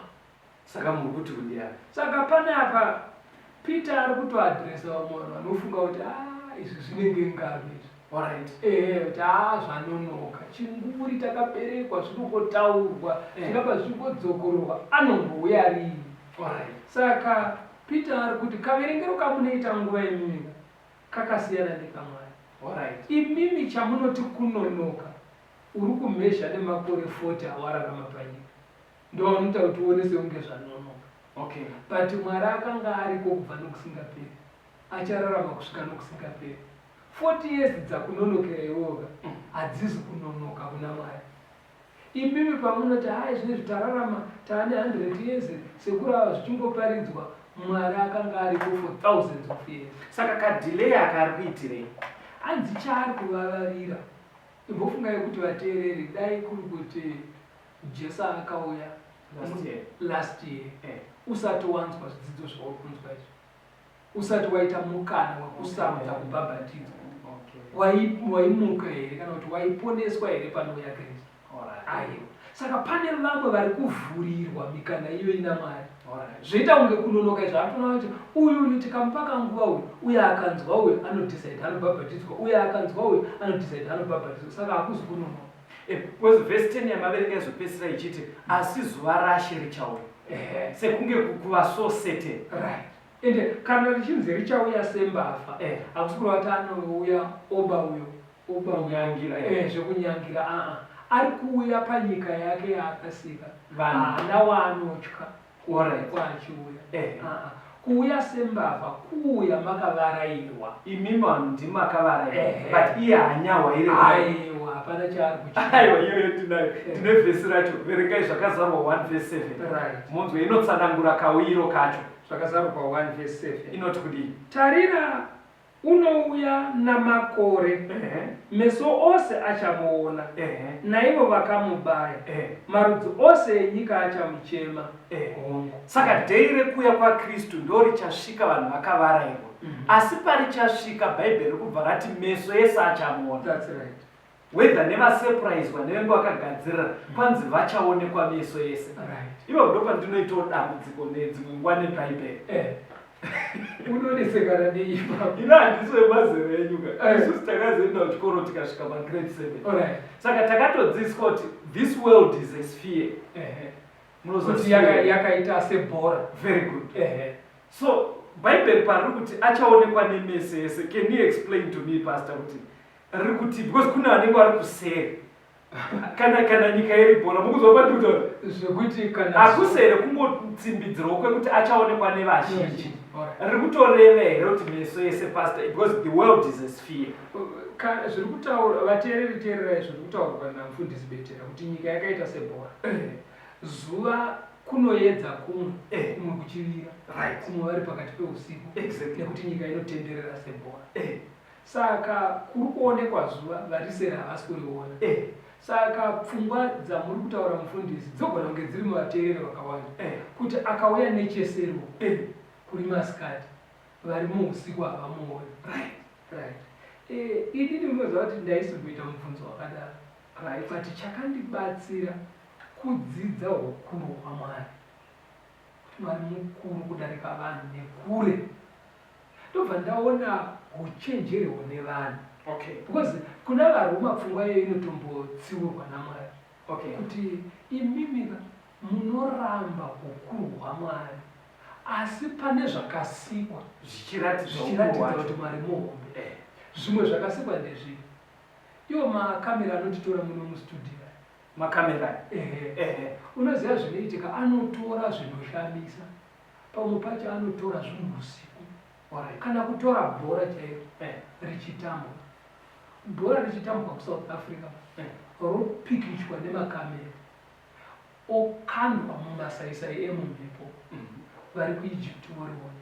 Saka muri kuti kudii apa? Saka pane apa Peter ari kutoadhiresa vamwe vanhu vanofunga kuti ah, izvi zvinenge ngano izvi. Alright. Ehe, kuti ah, zvanonoka. Chinguri takaberekwa, zvinongotaurwa, zviramba zvichingodzokororwa, anombouya rini? Alright. Saka Peter ari kuti kaverengero kamunoita nguva imimi kakasiyana nekaMwari. Alright. Imimi chamunoti kunonoka, uri kumhezha nemakore 40 awararama panyika. Ndoanoita kuti uone sekunge zvanonoka. Okay. But Mwari akanga ariko kubva nokusingaperi. Achararama kusvika nokusingaperi. 40 years dzakunonokera iwewe ka hadzizi kunonoka kuna Mwari. Imimi pamunoti hai zvinezvi tararama taane 100 years sekuru ava zvichingoparidzwa, Mwari akanga ariko for thousands of years. Saka kadelay aka ari kuitirei? Hanzi chaari kuvavarira. Imbofungai kuti vateereri dai kuri kuti Jesu akauya Last year. last year Eh. usati wanzwa zvidzidzo zvauri kunzwa izvi, usati waita mukana wekusarudza kubhabhatidzwa, Okay. waimuka here kana kuti waiponeswa here panouya Kristu? Alright. Aiwa. Saka pane vamwe vari kuvhurirwa mikana iyoyi naMwari. Alright. Zvoita kunge kunonoka izvo, atoona kuti uyu uyu tikamupa kanguva uyu, uye akanzwa uyu anodecide anobhabhatidzwa, uye akanzwa uyu anodecide anobhabhatidzwa. Saka hakuzi kunonoka. Because verse 10 yamaverenga izopedzisira ichiti asi zuva raShe richauya. Ehe. Sekunge kuva so certain. Right. Ende kana richinzi richauya sembavha, hakusi kureva kuti anouya oba uyo, oba uyo. Kunyangira, Zvekunyangira, aa. Ari kuuya panyika yake yaakasika. Vanhu. Haana waanotya Alright. kwachiuya. Eh. Aa. Kuuya sembavha, kuuya makavarairwa. Imi vanhu ndimi makavarairwa. Eh. But iye haanyahwaire. Aiwa, hapana chaari kuchita. Aiwa, iyoyo tinayo. Tine vhesi racho. Verengai Zvakazarurwa 1 verse 7. Right. Munzwe inotsanangura kauyiro kacho. Zvakazarurwa 1 verse 7. Inoti kudii? Tarira unouya namakore. Meso ose achamuona. Naivo vakamubaya. Marudzi ose enyika achamuchema. Hongu. Saka day rekuuya kwaKristu ndo richasvika vanhu vakavarairwa. Asi parichasvika Bhaibheri rikubva rati meso ese achamuona. That's right. Whether nevasurpriswa nevenge vakagadzirira, kwanzi vachaonekwa meso ese. Right. Ivo ndo pandinoitawo dambudziko nedzimwe nguva neBhaibheri. Unonesekana neipapo. Ina handisi wemazera enyu ka. Eh. Isusu takazoenda kuchikoro tikasvika pagrade 7. Alright. Saka takatodzidziswa kuti this world is a sphere. Munoziva Kuti sphere? yakaita sebhora. Very good. So Bhaibheri pariri kuti achaonekwa nemeso ese. Can you explain to me, Pastor, kuti riri kuti because kune vanenge vari kuseri. Kana kana nyika iri bhora mukuzwa pandikutaura. Zvekuti kana Hakusi here kungotsimbidzirwa kwekuti achaonekwa nevazhinji. Alright. Riri kutoreva here kuti meso ese pastor because the world is a sphere. Zviri kutaura vateereri teererai zviri kutaurwa namufundisi Betera kuti nyika yakaita sebhora. Zuva kunoyedza kumwe, kumwe kuchivira, kumwe vari pakati peusiku nekuti nyika inotenderera sebhora. Saka kuri kuonekwa zuva variseri havasi kuriona. Saka pfungwa dzamuri kutaura mufundisi dzogona kunge dziri muvateereri vakawanda kuti akauya necheseri uku kuri masikati vari muusiku havamuoni. Right. Inini munoziva kuti ndaisimboita mubvunzo wakadaro. But chakandibatsira kudzidza hukuru hwaMwari. Kuti Mwari mukuru kudarika vanhu nekure. Ndobva ndaona huchenjeri hune vanhu. Because kuna vaRoma pfungwa iyoyo inotombotsiurwa naMwari. Kuti imimi munoramba hukuru hwaMwari asi pane zvakasikwa Zvichiratidza hukuru zvichiratidza hwacho. kuti Mwari muhombe. Zvimwe zvakasikwa ndezvipi? Iwo makamera anotitora muno mustudio aya. Makamera? Ehe. Ehe. Unoziva zvinoitika, anotora zvinoshamisa. Pamwe pacho anotora zvinhu usiku. Kana kutora bhora chairo richitambwa. Bhora richitambwa kuSouth Africa ropikichwa nemakamera okandwa mumasaisai emumhepo. Vari kuEgypt voriona.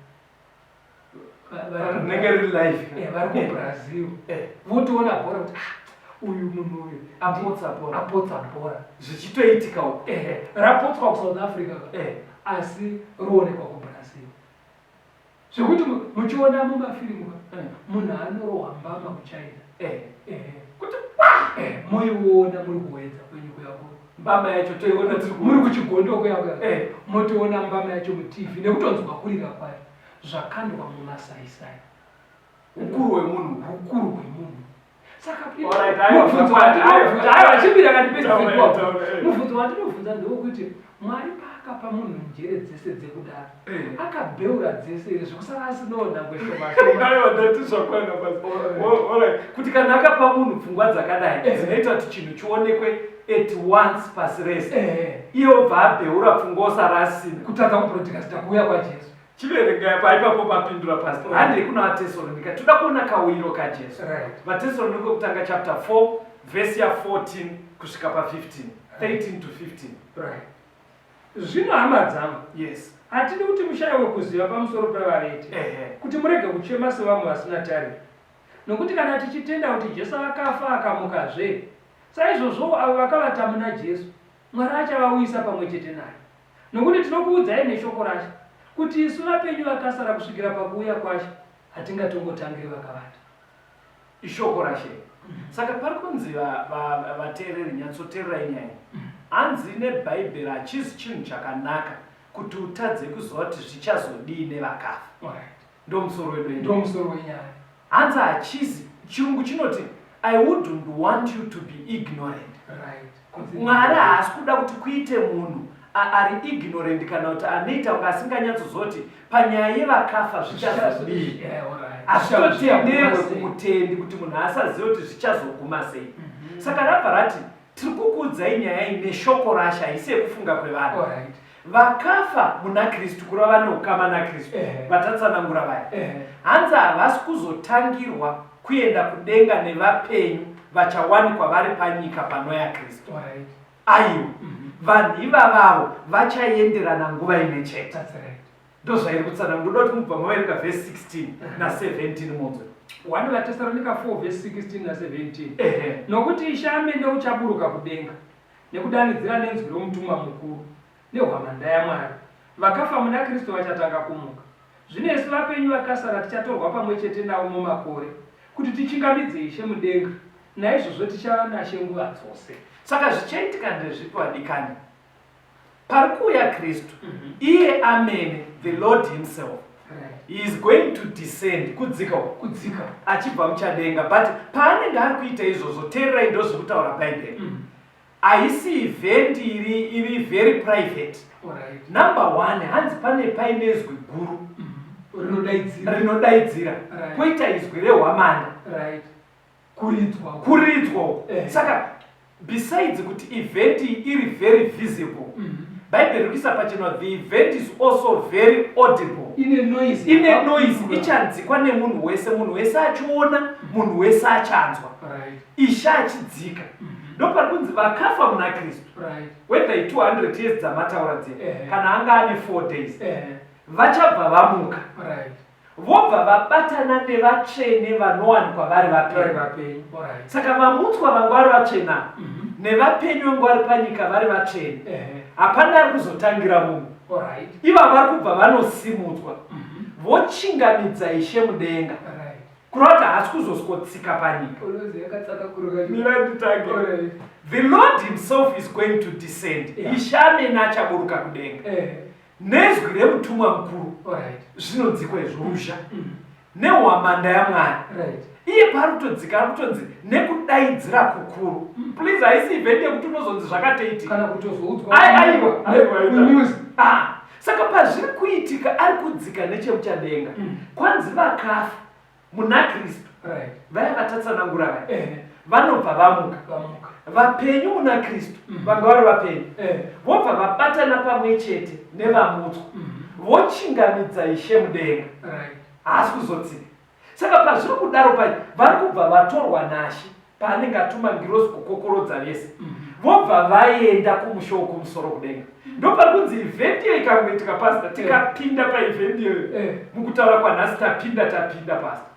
Rinenge riri live. Vari kuBrazil. Votoona bhora kuti uyu munhu uyu apotsa bhora. Apotsa bhora. Zvichitoitika uko. Rapotswa kuSouth Africa. Asi roonekwa kuBrazil. Zvekuti muchiona mumafirimu munhu anorohwa mbama kuChina. Kuti Moiona muri kuwedza kwenyu kuya ku. Mbama yacho toiona tiri ku. Muri kuchigondo kuya kuya. Motoona mbama yacho muTV nekutonzwa kurira kwayo. Zvakandwa mumasaisai. Hukuru hwemunhu. Hukuru hwemunhu. Saka Alright, aiwa, mubvunzo aiwa, wandinobvunza, aiwa. aiwa, chimbira kandipedze Taura, kuwa. taura, eh. Mubvunzo wandinobvunza ndewekuti Mwari paakapa munhu njere dzese dzekudaro, akabheura dzese here zvekusara asinawo nhangwe shoma shoma? Aiwa, ndati zvakwana basi. Alright. Kuti kana akapa munhu pfungwa dzakadai, dzinoita kuti chinhu chionekwe at once pasi rese. Iye obva abheura pfungwa osara asina. Kutadza kubroadcasta kuuya kwaJesu. Chiverenga apa ipapo papindura pastor. Handei kuna vaTesalonika. Toda kuona kauyiro kaJesu. VaTesalonika wekutanga chapter 4 verse ya 14 kusvika pa 15. 13 to 15. Zvino hama dzangu, hatidi kuti mushaiwe kuziva pamusoro pevavete, kuti murege kuchema sevamwe vasina tariro. Nokuti kana tichitenda kuti Jesu akafa akamukazve, saizvozvowo avo vakavata muna Jesu, Mwari achavauyisa pamwe chete naye. Nokuti tinokuudzai neshoko raShe, kuti isu vapenyu vakasara kusvikira pakuuya kwaShe, hatingatongotangiri vakavata. Ishoko raShe. Saka pari kunzi vateereri nyatsoteererai nyaya iyi. Hanzi neBhaibheri hachizi chinhu chakanaka kuti utadze kuziva kuti zvichazodii nevakafa. Ndomusoro wedu wenyaya. Ndomusoro wenyaya. Hanzi hachizi, chirungu chinoti I wouldn't want you to be ignorant. Mwari haasi kuda kuti kuite munhu ari ignorant kana kuti anoita kunge asinganyatsoziva kuti panyaya yevakafa zvichazodii. Hazvitotenderwe kumutendi kuti munhu asazive kuti zvichazoguma sei. Saka rabva rati tiri kukuudzai nyaya iyi neshoko raShe, haisi yekufunga kwevanhu. Vakafa muna Kristu, kureva vane ukama naKristu, vatatsanangura vaya, hanzi havasi kuzotangirwa kuenda kudenga nevapenyu vachawanikwa vari panyika panoya Kristu. Aiwa, vanhu ivavavo vachaenderana nguva imwe chete. Ndozvairi kutsanangura. Ndoda kuti mubva maverenga verse 16 na 17 munzwe. 1 vaTesaronika 4 verse 16 na 17. Nokuti Ishe amene uchaburuka kudenga, nekudanidzira nenzwi romutumwa mukuru, nehwamanda yaMwari, vakafa muna Kristu vachatanga kumuka. Zvino isu vapenyu vakasara tichatorwa pamwe chete navo mumakore, kuti tichingamidze Ishe mudenga, naizvozvo tichava naShe nguva dzose. Saka zvichaitika ndezvipi vadikani? Pari kuuya Kristu, iye amene, the Lord himself, he is going to descend, kudzika uku, Kudzika. achibva muchadenga. But paanenge ari kuita izvozvo, teererai ndozviri kutaura Bhaibheri. Haisi event iri very private. Number 1, hanzi pane paine izwi guru. Rinodaidzira. Rinodaidzira. Koita izwi rehwamanda. Kuridzwa. Kuridzwa uku. Saka Besides kuti event iyi iri very visible, Bhaibheri riri kuisa pachena the event is also very audible. Ine noise. Ine noise ichanzikwa nemunhu wese, munhu wese achiona, munhu wese achanzwa. Ishe achidzika. Ndopari kunzi vakafa muna Kristu. Whether i 200 years dzamataura dziya, kana anga ane 4 days, vachabva vamuka. Vobva vabatana nevatsvene vanowanikwa vari vapenyu. Saka vamutswa vanga vari vatsvene ava nevapenyu vanga vari panyika vari vatsvene, hapana ari kuzotangira mumwe. Ivava vari kubva vanosimudzwa vochingamidza Ishe mudenga. Kureva kuti haasi kuzosikotsika panyika. Mira nditange. The Lord himself is going to descend. Ishe amene achaburuka kudenga. Nezwi remutumwa mukuru, zvinonzikwa izvo, ruzha nehwamanda yaMwari. Iye paari kutodzika ari kutonzi nekudaidzira kukuru. Please, haisi event yekuti unozonzi zvakatoitika. Kana kutozoudzwa. Aiwa, aiwa, aiwa. Saka pazviri kuitika ari kudzika nechemuchadenga. Kwanzi vakafa muna Kristu. Vaya vatatsanangura vaya. Vanobva vamuka. Vapenyu muna Kristu. Vanga vari vapenyu. Vobva vabatana pamwe chete nevamutswa. Vochingamidza Ishe mudenga. Haasi kuzotsika. Saka pazviri kudaro pai vari kubva vatorwa naShe paanenge atuma ngirozi kukokorodza vese. Vobva vaenda kumusha wokumusoro kudenga. Ndopari kunzi event iyo ikangoitika pastor, tikapinda paevent iyoyo. Mukutaura kwanhasi tapinda, tapinda pastor.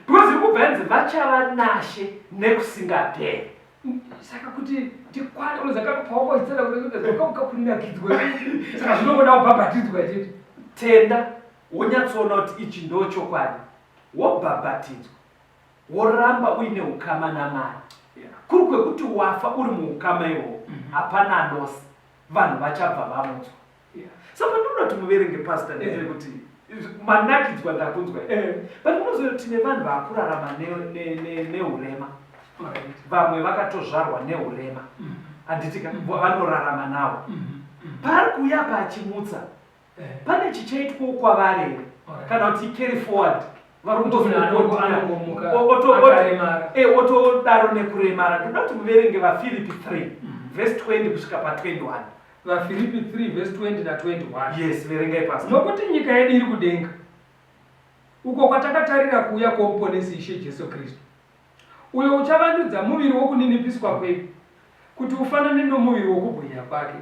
Because iri kubva yanzi vachava naShe nekusingaperi. Saka kuti tikwane unoziva pawakoitsana kunakidzwa. Saka zvinongoda kubhabhatidzwa chete. Tenda wonyatsoona kuti ichi ndo chokwadi, wobhabhatidzwa, woramba uine ukama naMwari. Kuri kwekuti wafa uri muukama ihwohwo, hapana anosa, vanhu vachabva vamutswa. Saka ndinoda kuti muverenge pastor, ndezvekuti manakidzwa ndakunzwa. But munoziva kuti tine vanhu vakurarama neurema. Vamwe vakatozvarwa neurema. Handiti ka? Vanorarama nawo. Paari kuuya apa achimutsa, pane chichaitwawo kwavari here? Kana kuti carry forward. Vari Anongomuka akaremara. Otodaro nekuremara. Ndoda kuti muverenge vaFiripi 3 verse 20 kusvika pa 21. VaFiripi 3 verse 20 na 21. Yes, verengai pastor. Nokuti nyika yedu iri kudenga, uko kwatakatarira kuuya kwoMuponesi Ishe Jesu Kristu, uyo uchavandudza muviri wokuninipiswa kwedu, kuti ufanane nomuviri wokubwinya kwake,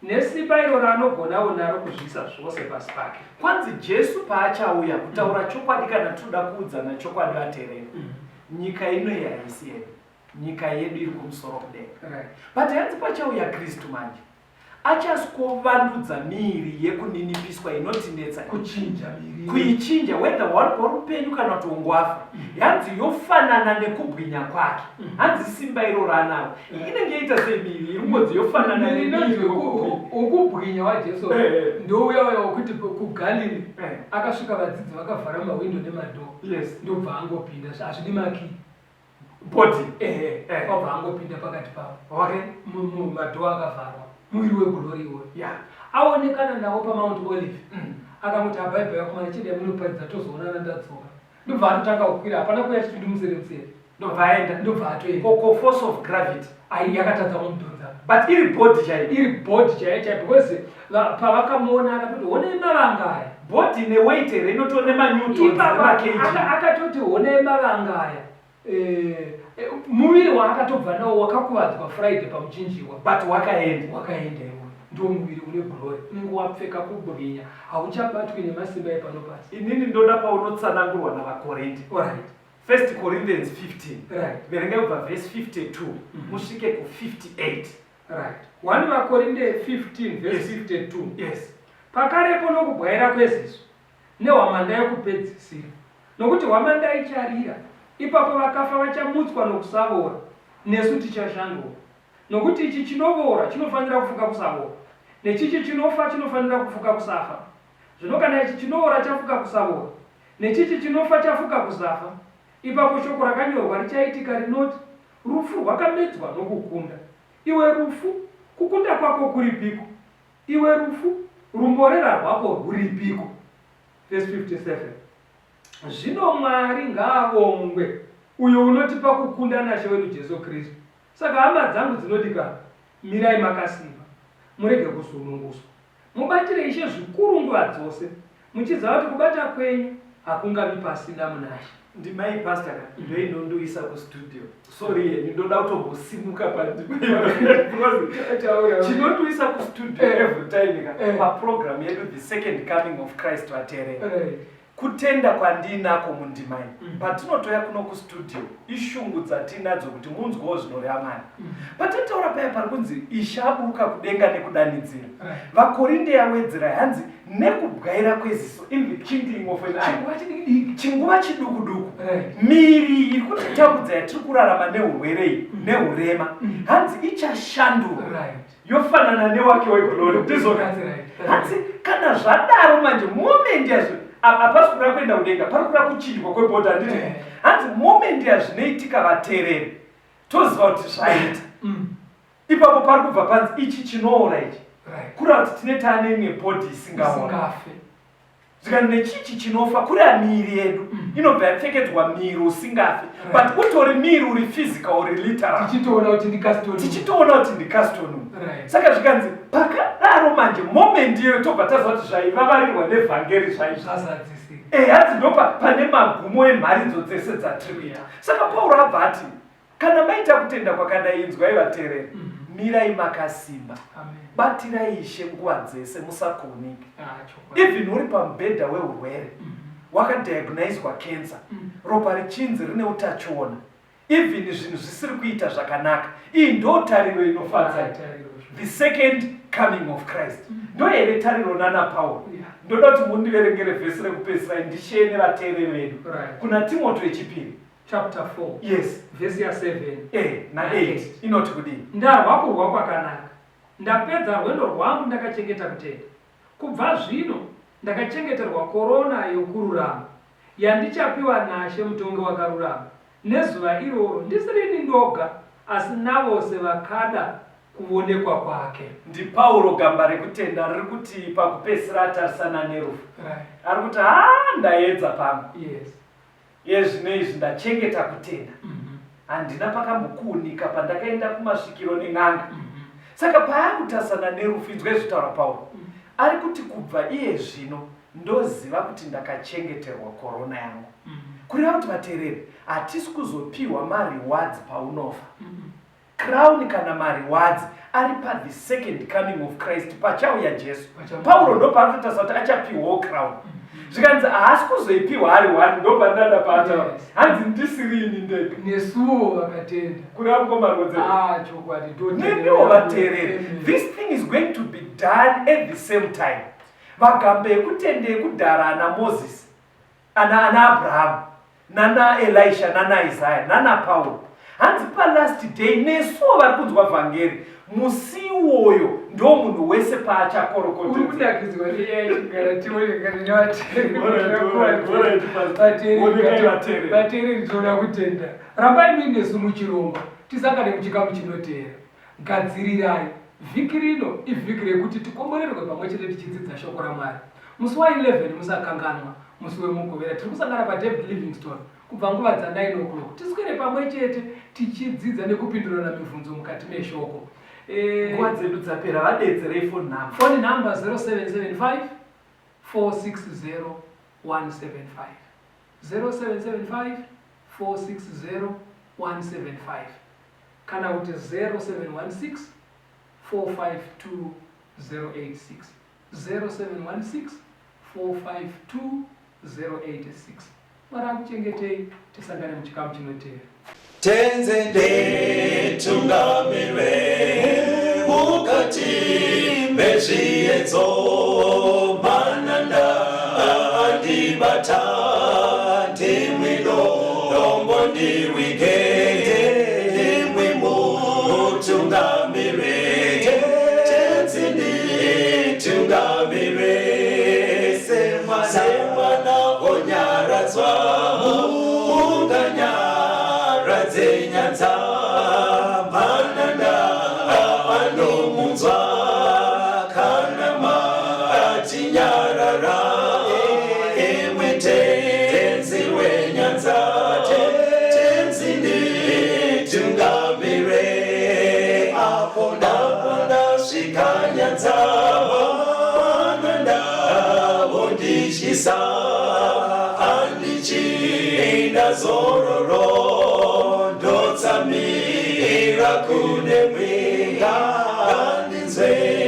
nesimba iro raanogonawo naro kuzviisa zvose pasi pake. Kwanzi Jesu paachauya, kutaura chokwadi, kana tinoda kuudzana chokwadi vatereri, nyika ino iyi haisi yedu. Nyika yedu iri kumusoro kudenga. But hanzi pachauya Kristu manje, achaswovandudza miiri yekuninipiswa inotinetsa. Kuchinja miiri. Kuichinja, whether wari upenyu kana kuti ungoafa. Hanzi yofanana nekubwinya kwake. Hanzi simba iro raanaro. Inenge yaita sei miiri iri kungonzi yofanana Miiri inonzi nemiiri yekubwinya? wokubwinya waJesu ndouya uya wokuti kuGalili akasvika vadzidzi vakavhara mawindo nemadhoo. Ndobva angopinda, hazvidi makii. Body. Obva angopinda pakati pavo. Madhoo akavharwa. Muviri weglory iwoyo. Aonekana navo paMount Olive. Akangoti abhaibhai vakomana chete yamunoparidza tozoonana ndadzoka. Ndobva atotanga kukwira, hapana kuya chiti ndimusere musere. Ndobva aenda. Ndobva atoenda. Koko force of gravity. Ai yakatadza kumudhonza. But iri body chaiyo. Iri body chaiyo chaiyo because pavakamuona akatoti honai mavanga aya. Body ne weight here inoto nema newtons Ipapa nema kg. Akatoti honai mavanga aya. Muviri waakatobva nawo wakakuvadzwa Friday pamuchinjikwa. But wakaenda. Wakaenda iwoyo. Ndiwo muviri une glory. Unenge wapfeka kubwinya. Hauchabatwi nemasimba epano pasi. Inini ndoda paunotsanangurwa navaKorinte. 1 Corinthians 15. Verengai kubva verse 52 musvike ku 58. 1 vaKorinte 15 verse 52. Pakarepo nokubwaira kweziso, nehwamanda yokupedzisira. Nokuti hwamanda icharira, ipapo vakafa vachamutswa nokusavora, nesu tichashandurwa. Nokuti ichi chinovora chinofanira kufuka kusavora, nechichi chinofa chinofanira kufuka kusafa. Zvino kana ichi chinovora chafuka kusavora, nechichi chinofa chafuka kusafa, ipapo shoko rakanyorwa richaitika rinoti, Rufu rwakamedzwa nokukunda. Iwe rufu, kukunda kwako kuripiko? Iwe rufu, rumborera rwako rwuripiko? Verse 57. Zvino Mwari ngaavongwe, uyo unotipa kukunda naShe wedu Jesu Kristu. Saka hama dzangu dzinodikanwa, mirai makasimba, murege kuzununguswa. Mubatire Ishe zvikuru nguva dzose, muchiziva kuti kubata kwenyu hakungavi pasina munaShe. Ndimai pastor ka ndoinondiisa kustudio sorry henyu ndoda kutombosimuka pandima because chinondiisa kustudio every time ka paprogram yedu the second coming of Christ vateereri Kutenda kwandiinako mundima iyi mm. Patinotoya kuno kustudio ishungu dzatiinadzo kuti munzwewo zvinoreva Mwari mm. Patataura paya pari kunzi Ishe aburuka kudenga nekudanidzira right. VaKorinde yawedzera hanzi nekubwaira kweziso in the kindling of an eye, chinguva chidukuduku right. Miri iri kutitambudza yatiri kurarama neurwere iyi mm. Neurema mm. Hanzi ichashandurwa right. Yofanana newake weglory ndizvo hanzi kana zvadaro manje moment yazvo hapasi kuda kuenda kudenga pari kuda kuchinjwa kwebhodha handiti eh. Hanzi moment yazvinoitika vatereri toziva kuti zvaita mm. Ipapo pari kubva panzi ichi chinoora ichi kureva kuti tine taane imwe bhodhi isingaonafe zvikanzi nechichi chinofa kureva miiri yedu mm. inobva yapfekedzwa miiri usingafi but utori miiri uri physical uri literal tichitoona kuti ndicaston tichitoona kuti ndicaston saka zvikanzi pakadaro manje moment iyoyo tobva taziva kuti zvaivavarirwa nevhangeri zvaizvazadzisika eh hanzi ndopa pane magumo emharidzo dzese dzatiri kuita saka Pauro abva ati Kana maita kutenda kwakadai, inzwai vateereri, mm -hmm. mirai makasimba, batirai Ishe nguva dzese, musakunike. Ah, Even uri pamubhedha weurwere mm -hmm. wakadiagnoiswa cancer mm -hmm. ropa richinzi rine utachiona, even zvinhu zvisiri kuita zvakanaka, iyi ndo tariro inofadza, ah, the second coming of Christ mm -hmm. ndo here tariro nana Paul yeah. Ndoda kuti mundiverengere vhesi rekupedzisira ndisheye nevateereri vedu right. Kuna Timoto yechipiri chapter 4 yes vhesi ya 7 eh, na 8 inoti kudii? Ndarwa kurwa kwakanaka, ndapedza rwendo rwangu, ndakachengeta kutenda. Kubva zvino ndakachengeterwa korona yokururama, yandichapiwa naShe mutongi wakarurama nezuva iroro, ndisirini ndoga, asi navose vakada kuvonekwa kwake. NdiPauro gamba rekutenda riri kuti pakupedzisira atarisana nerufu right. Ari kuti haa ndaedza pamwe yes. Iye zvino izvi ndachengeta kutenda. Handina pakambokuunika pandakaenda kumasvikiro nen'anga. Saka paakutarisana nerufu, inzwai zvitaura Pauro. Ari kuti kubva iye zvino ndoziva kuti ndakachengeterwa korona yangu. Kureva kuti vateereri, hatisi kuzopiwa marewards paunofa. Crown kana marewards ari pa the second coming of Christ pachauya Jesu. Pauro ndopaanototarisa kuti achapiwawo crown. Zvikanzi haasi kuzoipiwa ari one ndopandada paataura. Hanzi ndisiri ini ndega. Nesuwo vakatenda. Kureva mukoma Rwodze. Ah, chokwadi ndoteerera. Nemiwo vateereri. This thing is going to be done at the same time. Vagambe ekutenda ekudhara ana Moses ana ana Abrahamu nana Elisha nana Isaya nana Pauro hanzi palast day nesuwo vari kunzwa vhangeri musi iwoyo ndo munhu wese paachakorokotori kunakidzwa neyachigara tionekane nevateereri tinoda kutenda rambai muinesu muchirongwa tisangane muchikamu chinoteera Gadzirirai. Vhiki rino ivhiki rekuti tikomborerwe pamwe chete tichidzidza shoko raMwari. Musi wa 11 musakanganwa, musi weMugovera tiri kusangana paDavid Livingstone kubva nguva dza 9 o'clock. Tiswere pamwe chete tichidzidza nekupindurana mibvunzo mukati meshoko. Eh, nguva dzedu dzapera, vadeedzerei phone number. Phone number 0775 460 175. 0775 460 175. Kana kuti 0716 452 086. 0716 452 086. Mwari akuchengetei, tisangane muchikamu chinoteera. Tenze nditungamire mukati mezviedzo mananda andibata ndimwi dombo ndiwige ndimwi mutungamire tenzi nditungamire semwana onyaradzwa munganyaradze nyanza mananda anomunzwa kana matinyarara imwe tenzi wenyanza tenzi nditungamire. Apo ndasvika nyanza, mananda vondityisa, handichina zororo, ndotsamira kune mwenga. Ngandinzwe.